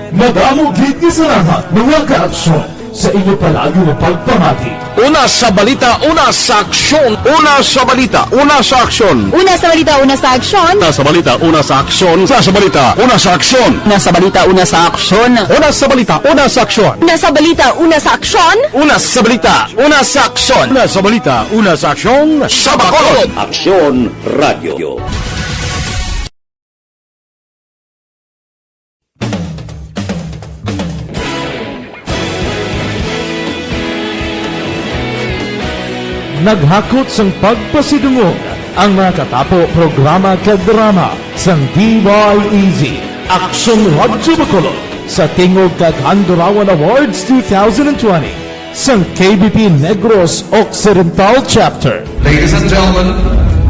Madamo gid nga salamat, mga kaaksyon, sa inyo palagi nga pagpamati. Una sa balita, una sa aksyon. Una sa balita, una sa aksyon. Una sa balita, una sa aksyon. Una sa balita, una sa aksyon. Una sa balita, una sa aksyon. Una sa balita, una sa aksyon. Una sa balita, una sa aksyon. Una sa balita, una sa aksyon. Una sa balita, una sa aksyon. Una sa balita, una sa aksyon. Sa Bacolod. Aksyon Radio. Naghakot sang pagpasidungog ang mga katapo programa kag drama sang D Y E Z, Aksyon Radyo Bacolod, sa Tingog kag Handurawan Awards two thousand twenty. Sang K B P Negros Occidental Chapter. Ladies and gentlemen,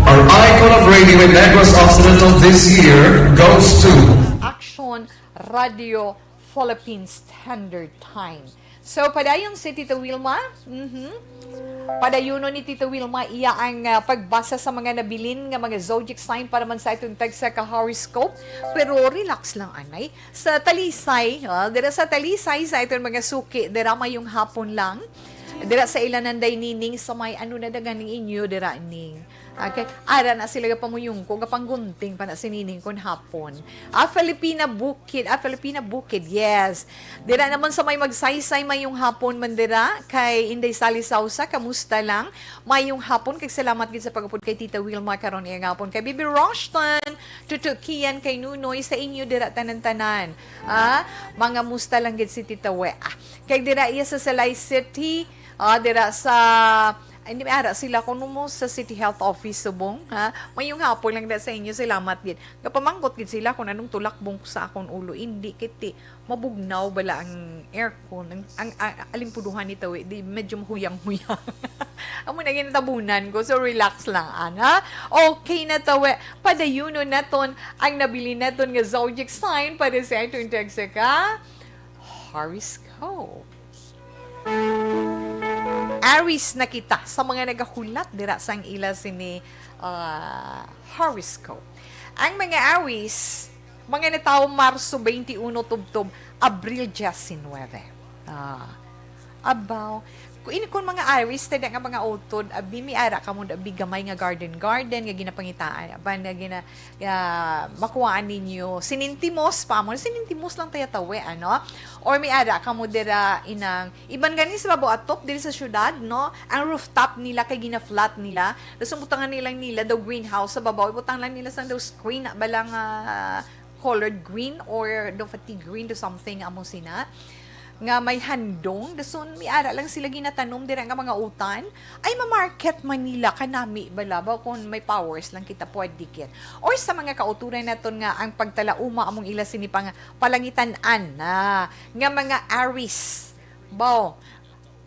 our icon of radio in Negros Occidental this year goes to Aksyon Radio Philippine Standard Time. So, padayon si Tita Wilma. Mhm. Padayunon ni Tita Wilma iya ang, ah, pagbasa sa mga nabilin nga mga zodiac sign para man sa aton tagsa ka horoscope. Pero relax lang, anay. Sa Talisay, ah, dira sa Talisay, sa aton mga suki, dira mayong hapon lang. Dira sa Ilananday, Nining, sa may ano na dagan ning inyo, dira, Ning. Okay. Ara na sila gapamuyungko, gapanggunting pa na si Nining kon hapon. Ah, Filipina Bukid. Ah, Filipina Bukid, yes. Dira naman sa may Magsaysay, mayong hapon man dira. Kay Inday Sally Sausa, kamusta lang? Mayong hapon, kag salamat gid sa pagupod kay Tita Wilma karon iya nga hapon. Kay Bibi Roshtan, Tutukian, kay Nunoy, sa inyo dira tanan-tanan. Ah, mga musta lang gid si Tita We. Ah, kay dira iya sa Salay City, ah, dira sa, hindi, may ara sila kuno mo sa City Health Office subong, ha? Mayong hapon lang na sa inyo, salamat gid. Gapamangkot gid sila kung anong tulakbong sa akon ulo. Hindi, kiti, mabugnaw bala ang aircon, ang, ang, ang alimpuduhan ni Tawi, di medyo mahuyang-huyang. Amo na ginatabunan ko, so relax lang, ana. Okay na, Tawi. Padayunon naton ang nabilin naton nga zodiac sign para sa aton tagsa ka horoscope. Aries na kita sa mga nagahulat dira sang ila sini, ah, horoscope. Ang mga Aries, mga natawo Marso twenty-one tubtob Abril diecinuebe. Ah, abaw. Ku-, ini kun mga Aries, tada nga mga utod, abi, may ara kamo, abi, gamay nga garden-garden nga ginapangitaan, aban nga gina-, ah, makuhaan ninyo. Sinintimos pa mo. Sinintimos lang tayo tawi, ano? Or may ara kamo dira inang, iban gani sa babaw atop diri sa syudad, no? Ang rooftop nila kay gina-flat nila. Tapos ang butangan nila, nila daw greenhouse sa babaw. Ibutang lang nila sang daw screen, balang, ah, colored green or daw fatigue green, do something amo sina. Nga may handong, dason may ara lang sila ginatanom dira nga mga utan. Ay, ma-market man nila, kanami bala ba, kung may powers lang kita pwede gid. Or sa mga kauturan naton nga ang pagtalauma among ila sini pang palangitan-an na nga mga Aries. Baw,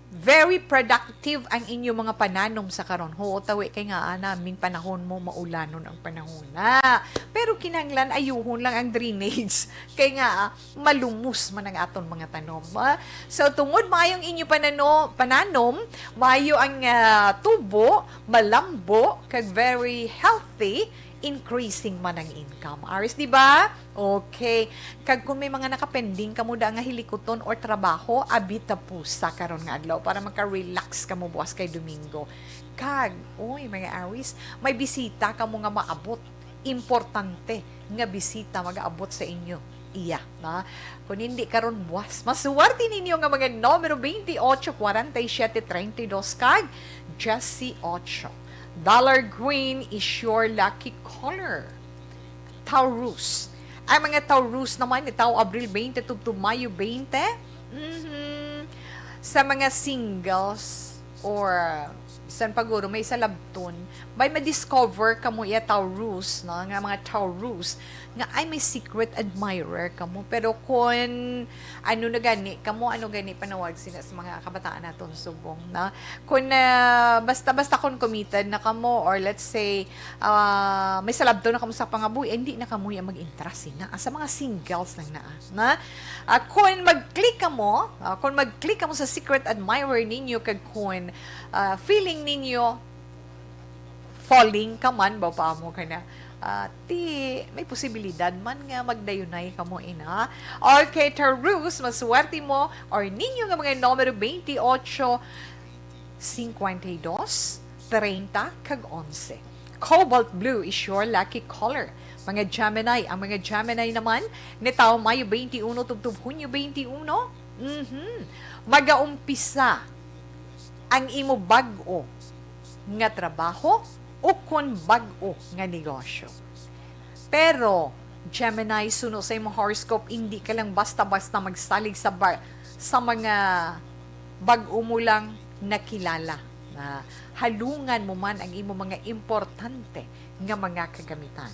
very productive ang inyo mga pananom sa karon. Ho, tawi kay nga, ah, namin panahon mo, maulanon ang panahon na. Pero kinahanglan ayuhon lang ang drainage. Kay nga, ah, malumos man ang aton mga tanom, ah. So, tungod maayong inyo panano-, pananom, maayo ang, ah, tubo, malambo, kag very healthy, increasing man ang income. Aris, di ba? Okay. Kag kung may mga nakapending kamo da nga hilikuton or trabaho, abi tapusa karon nga adlaw para maka-relax kamo buwas kay Domingo. Kag, uy, mga Aris, may bisita kamo nga maabot. Importante nga bisita mag-aabot sa inyo. Iya, na. Kung hindi karon buwas, masuwerte ninyo nga mga numero twenty-eight, forty-seven, thirty-two, kag eighty-eight. Dollar green is your lucky color. Taurus. Ang mga Taurus naman, natawo Abril twenty tubtob Mayo twenty. Mhm. Sa mga singles or bisan pa guro may salabton, may ma-discover kamo iya Taurus, no? Nga mga Taurus, nga ay may secret admirer kamo. Pero kung ano na gani kamo, ano gani panawag sila sa mga kabataan naton subong, no? Kung, ah, basta-basta kung committed na kamo, or let's say, ah, may salabton na kamo sa pangabuhi, hindi na kamo yung mag-interest na. Sa mga singles lang na, na. Ah, kung mag-click kamo, ah, kung mag-click kamo sa secret admirer ninyo, kag kung, ah, feeling ninyo, falling ka man, ba pa mo ka na, ah, ti, may posibilidad man nga magdayunay kamo ina. Okay, Taurus, maswerte mo, or ninyo nga mga numero twenty-eight, cincuenta y dos, treinta, kag onse. Cobalt blue is your lucky color. Mga Gemini, ang mga Gemini naman, natawo Mayo twenty-one tubtob Hunyo twenty-one, mhm, magaumpisa ang imo bag-o nga trabaho ukon bag-o nga negosyo. Pero, Gemini, suno sa imong horoscope, hindi ka lang basta-basta magsalig sa bar-, sa mga bag-o mo lang nakilala. Na halungan mo man ang imo mga importante nga mga kagamitan.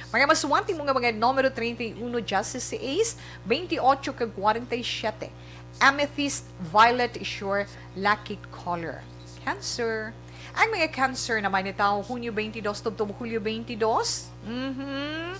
Mga maswerte mo nga mga numero treinta y uno, dieciséis, veintiocho, kag cuarenta y siete. Amethyst violet is your lucky color. Cancer. Ang mga Cancer naman ni tao, Hunyo twenty-two tubtob Hulyo twenty-two. Mhm.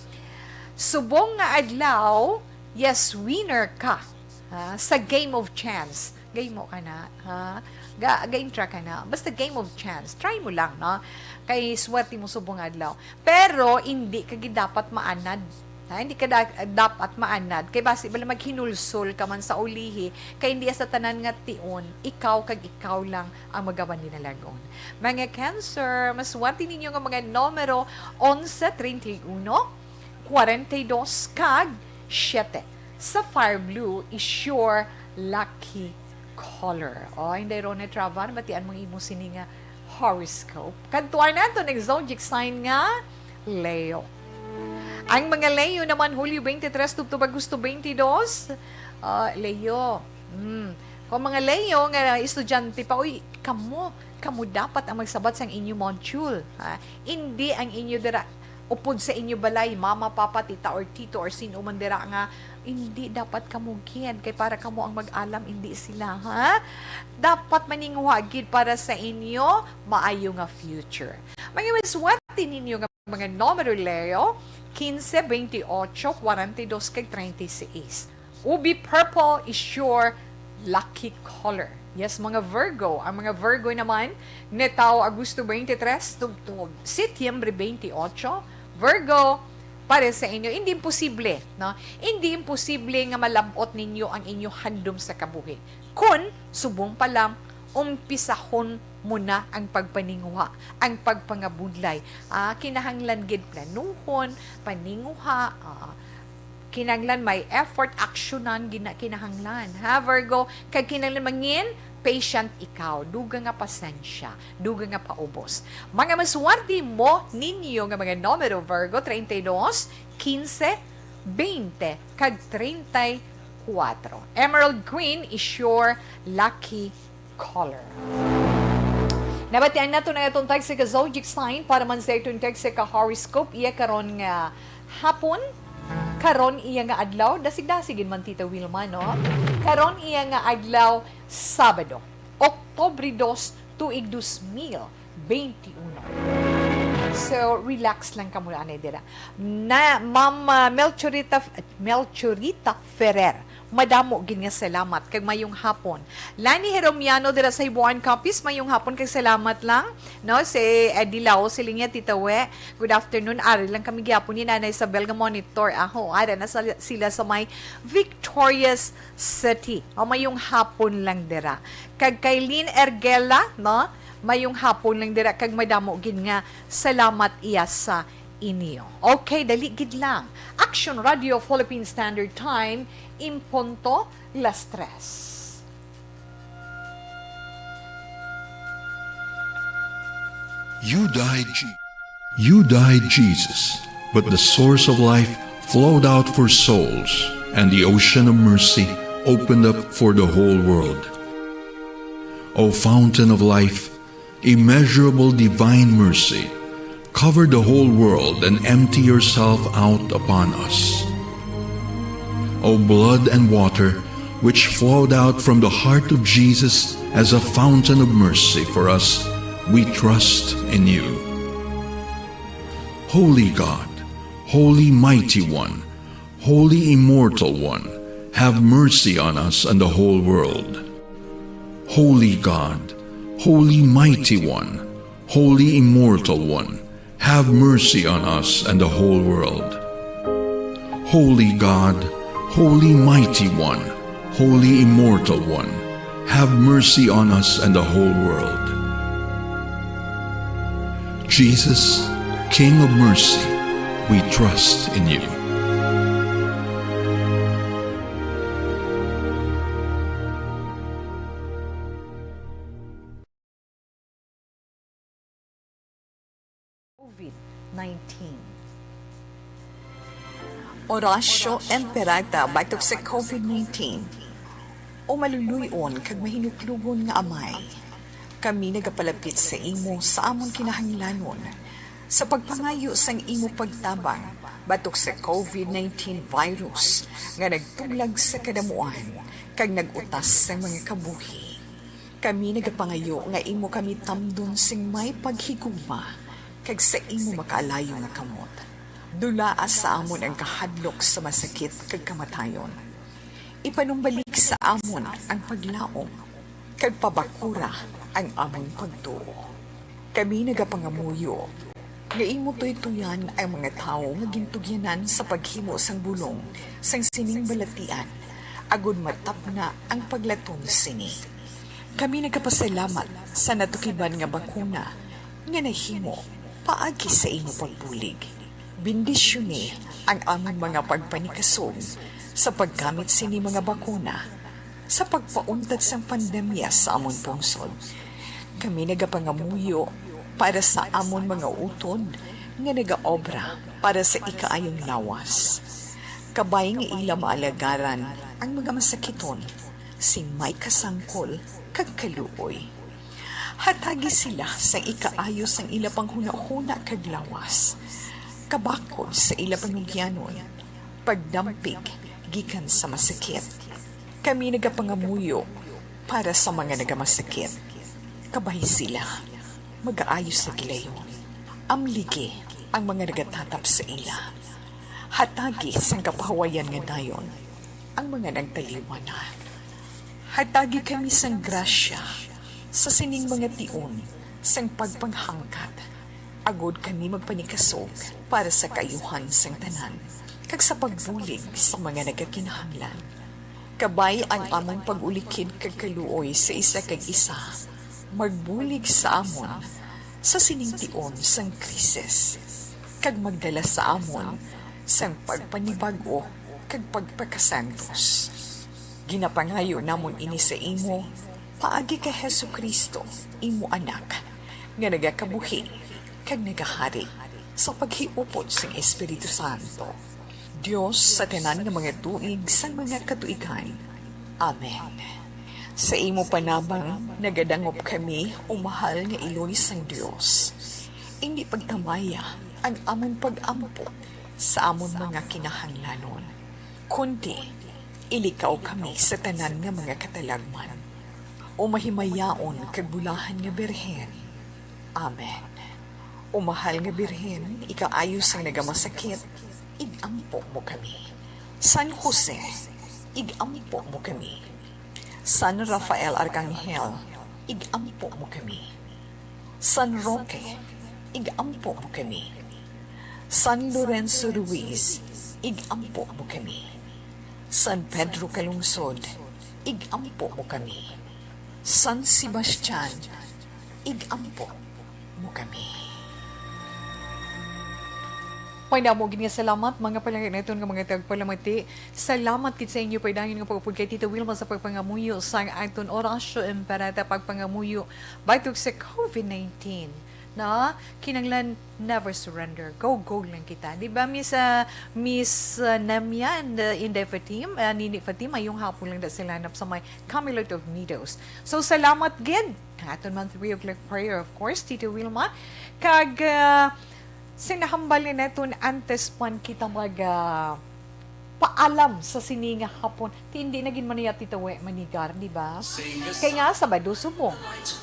Subong nga adlaw, yes, winner ka, ha, sa game of chance. Game mo ka na, ha? Ga, ga-entra ka na. Basta game of chance. Try mo lang, no? Kay swerte mo subong adlaw. Pero hindi ka gid dapat maanad. Ha? Hindi ka da-, dapat maanad. Kay basi bala maghinulsol ka man sa ulihi. Kay hindi sa tanan nga tion, ikaw kag ikaw lang ang magawan ni nalagon. Mga Cancer, maswerte ninyo nga mga numero onse, treinta y uno, kwarenta y dos, kag siyete. Sapphire blue is your lucky color. O, Inday Rona Travan, batian mo ang imo sini nga horoscope. Kadtuan nato ang zodiac sign nga Leo. Ang mga Leo naman, Hulyo twenty-three tubtob Agosto twenty-two. Ah, Leo. Hmm. Kung mga Leo nga estudyante pa, uy, kamo, kamo dapat ang magsabat sang inyo module, ha? Hindi ang inyo dira upod sa inyo balay, mama, papa, tita, or tito, or sino man dira nga, hindi dapat kamo gid, kay para kamo ang mag-alam, hindi sila, ha? Dapat maninguha gid para sa inyo maayo nga future. Mga maswerte ninyo nga mga numero, Leo, quince, veintiocho, kwarenta y dos, kag treinta y seis. Ubi purple is your lucky color. Yes, mga Virgo. Ang mga Virgo naman, netaw Agosto twenty-three tubtob Setyembre twenty-eight. Virgo, para sa inyo, hindi imposible, no? Hindi imposible nga malab-ot ninyo ang inyo handom sa kabuhi. Kun subong pa lang, umpisahon mo na ang pagpaninguha, ang pagpangabudlay. Ah, kinahanglan gid planuhon, paninguha, ah, kinahanglan may effort, aksyonan, gina-, kinahanglan. Ha, Virgo? Kag kinahanglan mangin patient ikaw. Dugang nga pasensya, dugang nga paubos. Mga maswerte mo ninyo nga mga numero, Virgo, treinta y dos, quince, veinte, kag treinta y cuatro. Emerald green is your lucky color. Nabatian nato na atong tagsa ka zodiac sign para man sa atong tagsa ka horoscope. Iya karon nga hapon, karon iya nga adlaw, dasig-dasig gid man, Tita Wilma, no? Karon iya nga adlaw, Sabado, Oktubre dos, tuig dos mil twenty-uno. So, relax lang kamo anay dira. Na, Ma'am, ah, Melchorita, Melchorita Ferrer, madamo gid nga salamat kag mayong hapon. Lani Heromiano dira sa Hibuan Capiz, mayong hapon kag salamat lang. No, si Eddie Lao, si Linya Titawe, good afternoon. Ari lang kami gihapon ni Nanay Isabel nga monitor. Aho, ara na sa, sila sa may Victorious City. O, mayong hapon lang dira. Kag kay Lynn Ergela, no, mayong hapon lang dira kag madamo gid nga salamat iya sa inyo. Okay, dali gid lang. Action Radio Philippine Standard Time, in punto las tres. You died, Je-, you died, Jesus, but the source of life flowed out for souls, and the ocean of mercy opened up for the whole world. O fountain of life, immeasurable divine mercy, cover the whole world and empty yourself out upon us. O blood and water, which flowed out from the heart of Jesus as a fountain of mercy for us, we trust in you. Holy God, Holy Mighty One, Holy Immortal One, have mercy on us and the whole world. Holy God, Holy Mighty One, Holy Immortal One, have mercy on us and the whole world. Holy God, Holy Mighty One, Holy Immortal One, have mercy on us and the whole world. Jesus, King of mercy, we trust in you. COVID nineteen. Horacio Emperata batok sa COVID nineteen. O maluluy-on kag mahinuklogon nga Amay, kami nagapalapit sa imo sa amon kinahanglanon, sa pagpangayo sang imo pagtabang batok sa COVID nineteen virus nga nagtuglag sa kadamuan kag nag-utas sang mga kabuhi. Kami nagapangayo nga imo kami tamdon sing may paghigugma kag sa imo makaalayo nga kamot. Dulaa sa amon ang kahadlok sa masakit kag kamatayon. Ipanumbalik sa amon ang paglaom, kag pabakura ang amon pagtuo. Kami nagapangamuyo nga imo tuytoyan ang mga tawo nga gintugyanan sa paghimo sang bulong sang sining balatian, agod matapna ang paglatom sini. Kami nagapasalamat sa natukiban nga bakuna nga nahimo paagi sa imo pagbulig. Bendisyoni ang amon mga pagpanikasog sa paggamit sini mga bakuna sa pagpauntat sang pandemya sa amon pungsod. Kami nagapangamuyo para sa amon mga utod nga nagaobra para sa ikaayong lawas. Kabay nga ila maalagaran ang mga masakiton sing may kasangkol kag kaluoy. Hatagi sila sa ikaayo sang ila panghunahuna kag lawas, kabakod sa ila panugyanon, pagdampig gikan sa masakit. Kami nagapangamuyo para sa mga nagamasakit. Kabay sila, magaayo sa gilayon. Amligi ang mga nagatatap sa ila. Hatagi sang kapahawayan nga dayon ang mga nagtaliwan na. Hatagi kami sang grasya sa sining mga tion sang pagpanghangkat, agod kami magpanikasog para sa kaayuhan sang tanan kag sa pagbulig sa mga nagakinahanglan. Kabay ang amon pag-ulikid kag kaluoy sa isa kag isa, magbulig sa amon sa sining tion sang krisis, kag magdala sa amon sang pagpanibag-o kag pagpakasantos. Ginapangayo namon ini sa imo paagi kay Jesu-Cristo, imo Anak, nga nagakabuhi kag nagahari sa paghiupod sang Espiritu Santo, Dios sa tanan nga mga tuig sang mga katuigan. Amen. Sa imo panabang nagadangop kami, o mahal nga iloy sang Dios. Indi pagtamaya ang amon pag-ampo sa amon mga kinahanglanon, kundi ilikaw kami sa tanan nga mga katalagman, o mahimayaon kag bulahan nga Birhen. Amen. O mahal nga Birhen, ikaayo sang nagamasakit, ig-ampo mo kami. San Jose, ig-ampo mo kami. San Rafael Arcangel, ig-ampo mo kami. San Roque, ig-ampo mo kami. San Lorenzo Ruiz, ig-ampo mo kami. San Pedro Calungsod, ig-ampo mo kami. San Sebastian, ig-ampo mo kami. May damo gid nga salamat, mga palangga naton nga mga tagpalamati. Salamat gid sa inyo pagdayon nga pag-upod kay Tita Wilma sa pagpangamuyo sang aton Oratio Imperata, pagpangamuyo batok sa covid nineteen. Na, kinahanglan never surrender. Go, go lang kita. Di ba, Miss, ah, Miss, ah, Nemia and, ah, Inday Fatim, ah, Nini Fatim, mayong hapon lang da sila hanap sa may Camelot of Meadows. So, salamat gid. Ang aton man three o'clock prayer, of course, Tita Wilma. Kag, ah, sinahambal ni naton antes man kita mag, ah, paalam sa sini nga hapon. Ti hindi na gid man niya titawe manigar, di ba? Kay nga, Sabado subong,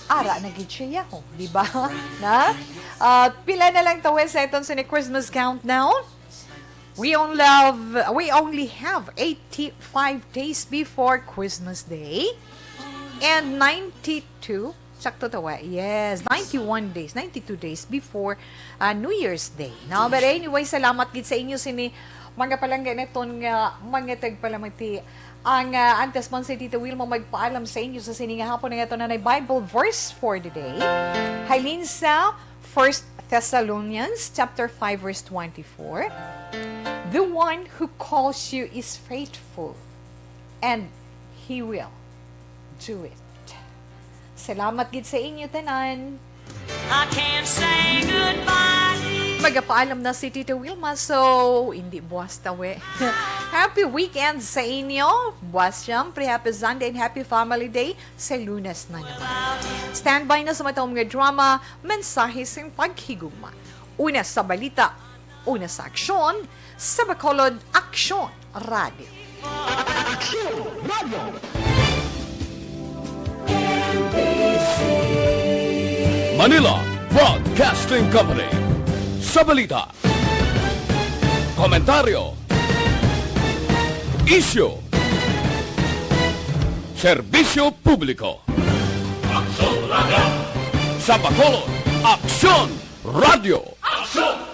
ara na gid siya, oh, di ba? Na? Ah, pila na lang tawe sa iton sa ni Christmas countdown? We only have, we only have eighty-five days before Christmas Day and ninety-two, sakto to, eh? Yes, ninety-one days, ninety-two days before, ah, New Year's Day. No? But anyway, salamat gid sa inyo sini mga palangga naton nga mga tagpalamati. Ang, ah, antes man si Tita Wilma magpaalam sa inyo sa sini nga hapon, nga ito na Bible verse for the day. Halin sa First Thessalonians chapter five, verse twenty-four, "The one who calls you is faithful, and He will do it." Salamat gid sa inyo tanan. I can't say goodbye. Magapaalam na si Tita Wilma, so hindi buwas tawe. Happy weekend sa inyo. Buwas, syempre, happy Sunday and happy Family Day sa Lunes na naman. Standby na sa matawag nga drama, Mensahe sing Paghigugma. Una sa balita, una sa aksyon, sa Bacolod Aksyon Radio. Aksyon Radio. Manila Broadcasting Company. Sa balita, komentaryo, isyu, Serbisyo Publiko. Aksyon Radio. Sa Bacolod, Aksyon Radio. Aksyon!